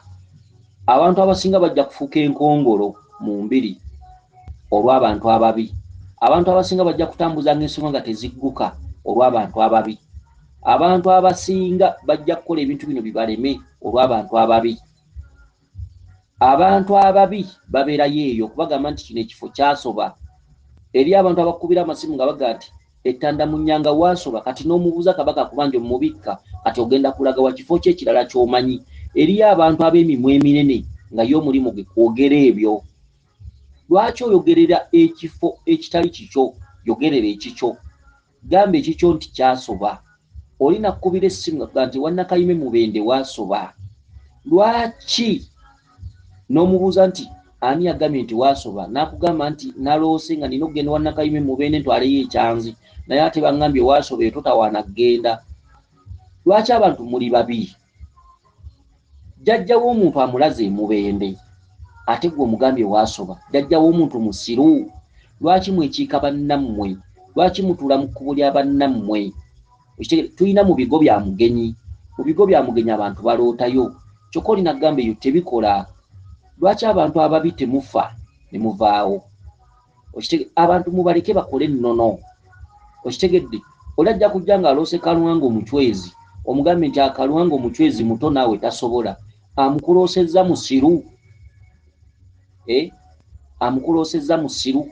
Abantu abasinga bajja kufuuka enkongolo mu mbiri olw'abantu ababi. Abantu abasinga bajja kutambuzanga ensonga nga tezigguka olw'abantu ababi. Abantu abasinga bajja kukola ebintu bino bibaleme olw'abantu ababi. Abantu ababi babeerayo eyo okubagamba nti kino ekifo kyasoba. Eri abantu abakubira amasimu nga bagamba nti ettanda mu nnyanga waasoba, kati n'omubuuza kabaka akubanja omubikka, kati ogenda kulaga wa kifo ki ekirala ky'omanyi. Eriyo abantu ab'emimwa eminene nga ye omulimu gwe kwogera ebyo. Lwaki oyogerera ekifo ekitali kikyo? Yogerera ekikyo. Gamba ekikyo nti kyasoba. Oli nakkubira essimu nga kugamba nti Wannakayime Mubende waasoba. Lwaki n'omubuuza nti ani yagambye nti waasoba? N'akugamba nti naloose nga nina okugenda Wannakayime Mubende ntwaleyo ekyanzi, naye ate bangambye waasoba eyo totawaana kugenda. Lwaki abantu muli babi? Jjajja w'omuntu amulaze e Mubende ate gwe omugambye waasoba. Jjajja w'omuntu musiru? Lwaki mwekiika bannammwe? Lwaki mutuula mu kkubo lya bannammwe? Tulina mu bigo bya Mugenyi. Mu bigo bya Mugenyi abantu balootayo. Kyokka olina kugamba eyo tebikola. Lwaki abantu ababi temufa ne muvaawo? Abantu mubaleke bakole ennono. Okitegedde? Oli ajja kujja ng'aloose Kalwanga omucwezi, omugambe nti Akalwanga omucwezi muto naawe tasobola. Amukuloosezza musiru. Amukuloosezza musiru.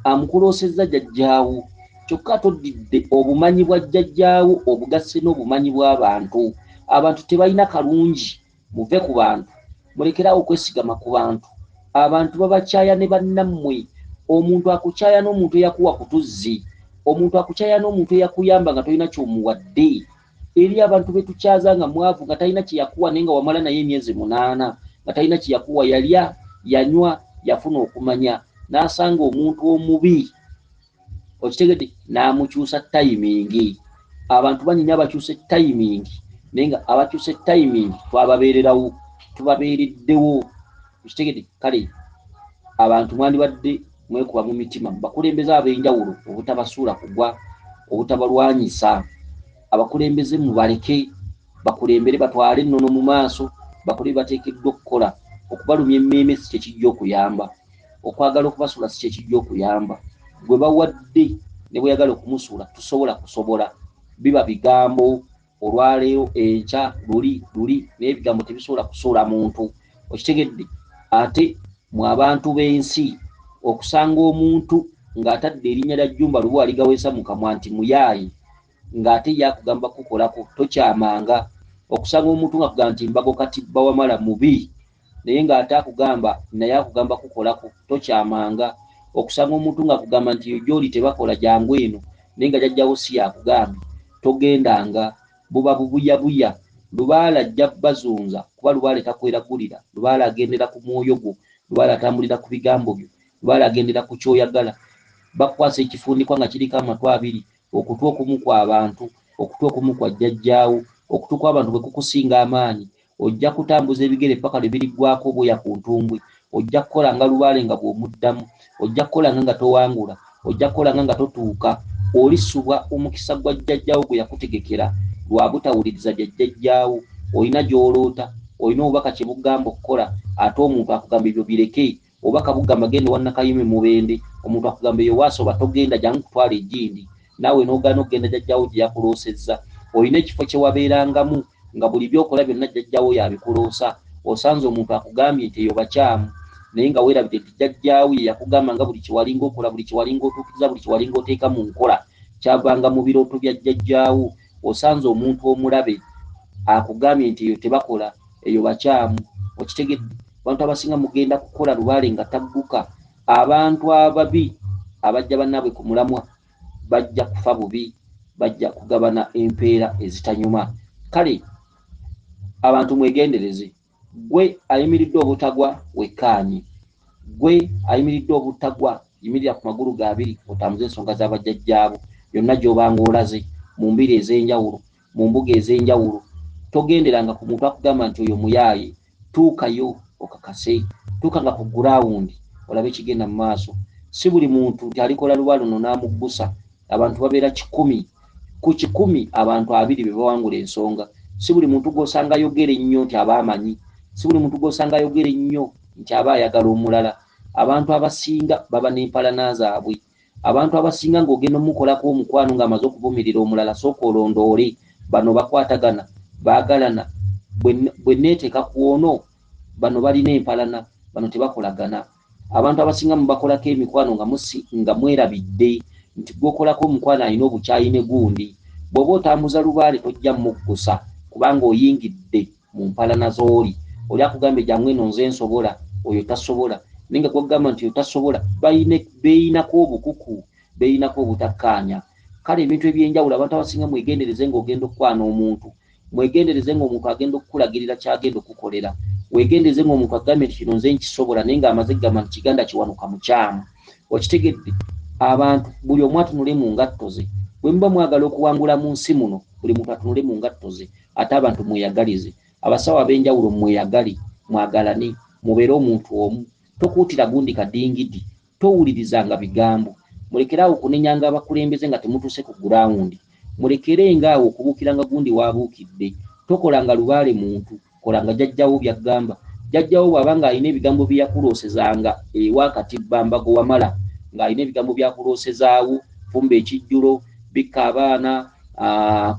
Amukuloosezza jjajjaawo. Kyokka toddidde obumanyi bwa jjajjaawo obugasse n'obumanyi bw'abantu. Abantu tebalina kalungi. Muve ku bantu. Mulekeraawo okwesigama ku bantu. Abantu babakyaya ne bannammwe. Omuntu akukyaya n'omuntu eyakuwa ku tuzzi. Omuntu akukyaya n'omuntu eyakuyamba nga tolina ky'omuwadde. Eri abantu be tukyaza nga mwavu nga talina kye yakuwa naye nga wamala naye emyezi 8 nga talina kye yakuwa, yalya, yanywa, yafuna okumanya, n'asanga omuntu omubi. Okitegedde? N'amukyusa tayimingi. Abantu bangi nnyo abakyusa etayimingi, naye nga abakyusa etayimingi twababeererawo, tubabeereddewo. Okitegedde? Kale abantu mwandibadde mwekuba mu mitima bakulembeze ab'enjawulo obutabasuula kugwa, obutabalwanyisa. Abakulembeze mubaleke bakulembere, batwale ennono mu maaso, bakole bye bateekeddwa okukola. Okubalumya emmeeme si kye kijja okuyamba, okwagala okubasuula si kye kijja okuyamba. Gwe bawadde ne bweyagala okumusuula tusobola kusobola. Biba bigambo olwaleero, enkya, luli luli, naye ebigambo tebisobola kusuula muntu. Okitegedde? Ate mwe abantu b'ensi okusanga omuntu ng'atadde erinnya lya Jjumba Lubowa ligaweesa mu kamwa nti muyaaye, ng'ate ye akugamba kukolako, tokyamanga. Okusanga omuntu ng'akugamba nti Mbago Katibba Wamala mubi, naye ng'ate akugamba naye akugamba kukolako, tokyamanga. Okusanga omuntu ng'akugamba nti eyo gy'oli tebakola jangu eno, naye nga jjajjawo si y'akugambye, togendanga. Buba bubuyabuya. Lubaale ajja bazunza, kuba lubaale takweragulira. Lubaale agendera ku mwoyo gwo, lubaale atambulira ku bigambo byo, lubaale agendera ku ky'oyagala. Bakukwasa ekifundikwa nga kiriko amatu abiri, okutu okumu kw'abantu, okutu okumu kwa jjajjaawo. Okutu kw'abantu bwe kukusinga amaanyi, ojja kutambuza ebigere paka lwe biriggwaako obwoya ku ntumbwe. Ojja kukola nga lubaale nga bw'omuddamu, ojja kukola nga towangula, ojja kukola nga totuuka. Olisubwa omukisa gwa jjajjaawo gwe yakutegekera. Lwa butawuliriza bya jjajjaawo. Olina gy'oloota, olina obubaka kye bugamba okukola, ate omuntu akugamba ebyo bireke. Obubaka bugamba genda owa Nakayima e Mubende, omuntu akugamba eyo waasoba togenda, jangu kutwala egindi, naawe n'ogaana okugenda jjajjaawo gye yakuloosezza. Olina ekifo kye wabeerangamu nga buli by'okola byonna jjajjaawo y'abikuloosa. Osanze omuntu akugambye nti eyo bakyamu, naye nga weerabidde nti jjajjaawo ye yakugamba nga buli kye walinga okola, buli kye walinga otuukiriza, buli kye walinga oteeka mu nkola kyavanga mu birooto bya jjajjaawo. Osanze omuntu omulabe akugambye nti eyo tebakola, eyo bakyamu. Okitegedde? Abantu abasinga mugenda kukola lubaale nga tagguka. Abantu ababi abajja bannaabwe ku mulamwa bajja kufa bubi, bajja kugabana empeera ezitanyuma. Kale abantu mwegendereze. Ggwe ayimiridde obutagwa wekkaanye. Ggwe ayimiridde obutagwa yimirira ku magulu go abiri otambuze ensonga za bajjajjaabo yonna gy'obanga olaze, mu mbiri ez'enjawulo, mu mbuga ez'enjawulo. Togenderanga ku muntu akugamba nti oyo muyaaye. Tuukayo okakase. Tuukanga ku gulaawundi olabe ekigenda mu maaso. Si buli muntu nti alikola luba luno n'amuggusa. Abantu babeera 100. Ku 100 abantu 20 be bawangula ensonga. Si buli muntu gw'osanga ayogera ennyo nti aba amanyi. Si buli muntu gw'osanga ayogera ennyo nti aba ayagala omulala. Abantu abasinga baba n'empalana zaabwe. Abantu abasinga ng'ogenda omukolako omukwano ng'amaze okuvumirira omulala, sooka olondoole bano bakwatagana, baagalana, bwe neeteeka ku ono, bano balina empalana, bano tebakolagana. Abantu abasinga mubakolako emikwano nga mwerabidde nti gw'okolako omukwano alina obukyayi ne gundi. Bw'oba otambuza lubaale tojja muggusa kubanga oyingidde mu mpalana z'oli. Oli akugambye jangu eno nze nsobola, oyo tasobola. Naye nga gw'ogamba nti oyo tasobola, beeyinako obukuku, beeyinako obutakkaanya. Kale ebintu eby'enjawulo abantu abasinga mwegendereze ng'ogenda okukwana omuntu. Mwegendereze ng'omuntu agenda okukulagirira ky'agenda okukukolera. Weegendereze ng'omuntu agambye nti kino nze nkisobola, naye ng'amaze kugamba nti Kiganda kiwanuka mukyamu. Okitegedde? Abantu buli omu atunule mu ngatto ze. Bwe muba mwagala okuwangula mu nsi muno, buli muntu atunule mu ngatto ze. Ate abantu mweyagalize. Abasawo ab'enjawulo mweyagale, mwagalane, mubeere omuntu omu. Tokuutira gundi kadingidi, towulirizanga bigambo. Mulekere awo okunenyanga abakulembeze nga temutuuse ku gulaawundi. Mulekerenga awo okubuukiranga gundi w'abuukidde. Tokolanga lubaale muntu, kolanga jjajjawo by'agamba. Jjajjawo bw'aba ng'alina ebigambo bye yakuloosezanga ewa Katibba Mbago Wamala, ng'alina ebigambo by'akuloosezaawo, fumba ekijjulo, bikka abaana,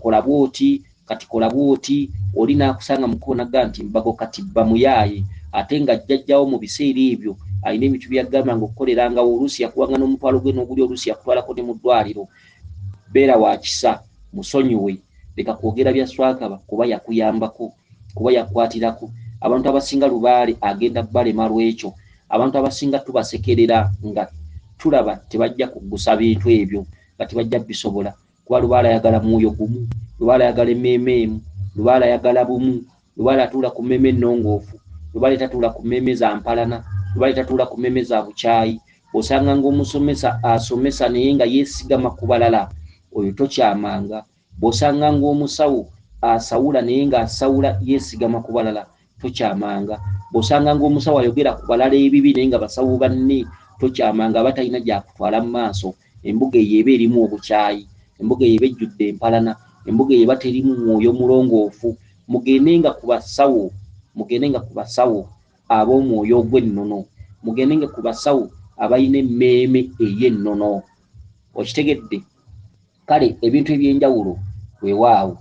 kola bw'oti, kati kola bw'oti, oli n'akusanga mu kkubo n'agamba nti Mbago Katibba muyaaye, ate nga jjajjawo mu biseera ebyo alina ebintu bye yagambanga okukolerangawo, oluusi yakuwanga n'omutwalo gwe n'oguli, oluusi yakutwalako ne mu ddwaliro. Beera wa kisa, musonyiwe, leka kwogera bya swakaba kuba yakuyambako, kuba yakukwatirako. Abantu abasinga lubaale agenda balema lw'ekyo. Abantu abasinga tubasekerera nga tulaba tebajja kuggusa bintu ebyo, nga tebajja bisobola. Kuba lubaale ayagala mwoyo gumu, lubaale ayagala emmeeme emu, lubaale ayagala bumu, lubaale atuula ku mmeeme ennongoofu, lubaale tatuula ku mmeeme za mpalana, lubaale tatuula ku mmeeme za bukyayi. Bw'osanga ng'omusomesa asomesa naye nga yeesigama ku balala, oyo tokyamanga. Bw'osanga ng'omusawo asawula naye ng'asawula yeesigama ku balala, tokyamanga. Bw'osanga ng'omusawo ayogera ku balala ebibi naye nga basawo banne, tokyamanga, aba talina gy'akutwala mu maaso. Embuga eyo eba erimu obukyayi, embuga eyo eba ejjudde empalana, embuga eyo eba terimu mwoyo mulongoofu. Mugendenga ku basawo, mugendenga ku basawo ab'omwoyo ogw'ennono, mugendenga ku basawo abalina emmeeme ey'ennono. Okitegedde? Kale ebintu eby'enjawulo weewaawo.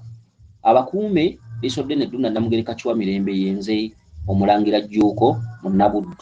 Abakuume liiso ddene Ddunda Namugereka Kiwa Mirembe yenze Omulangira Jjuuko Munnabuddu.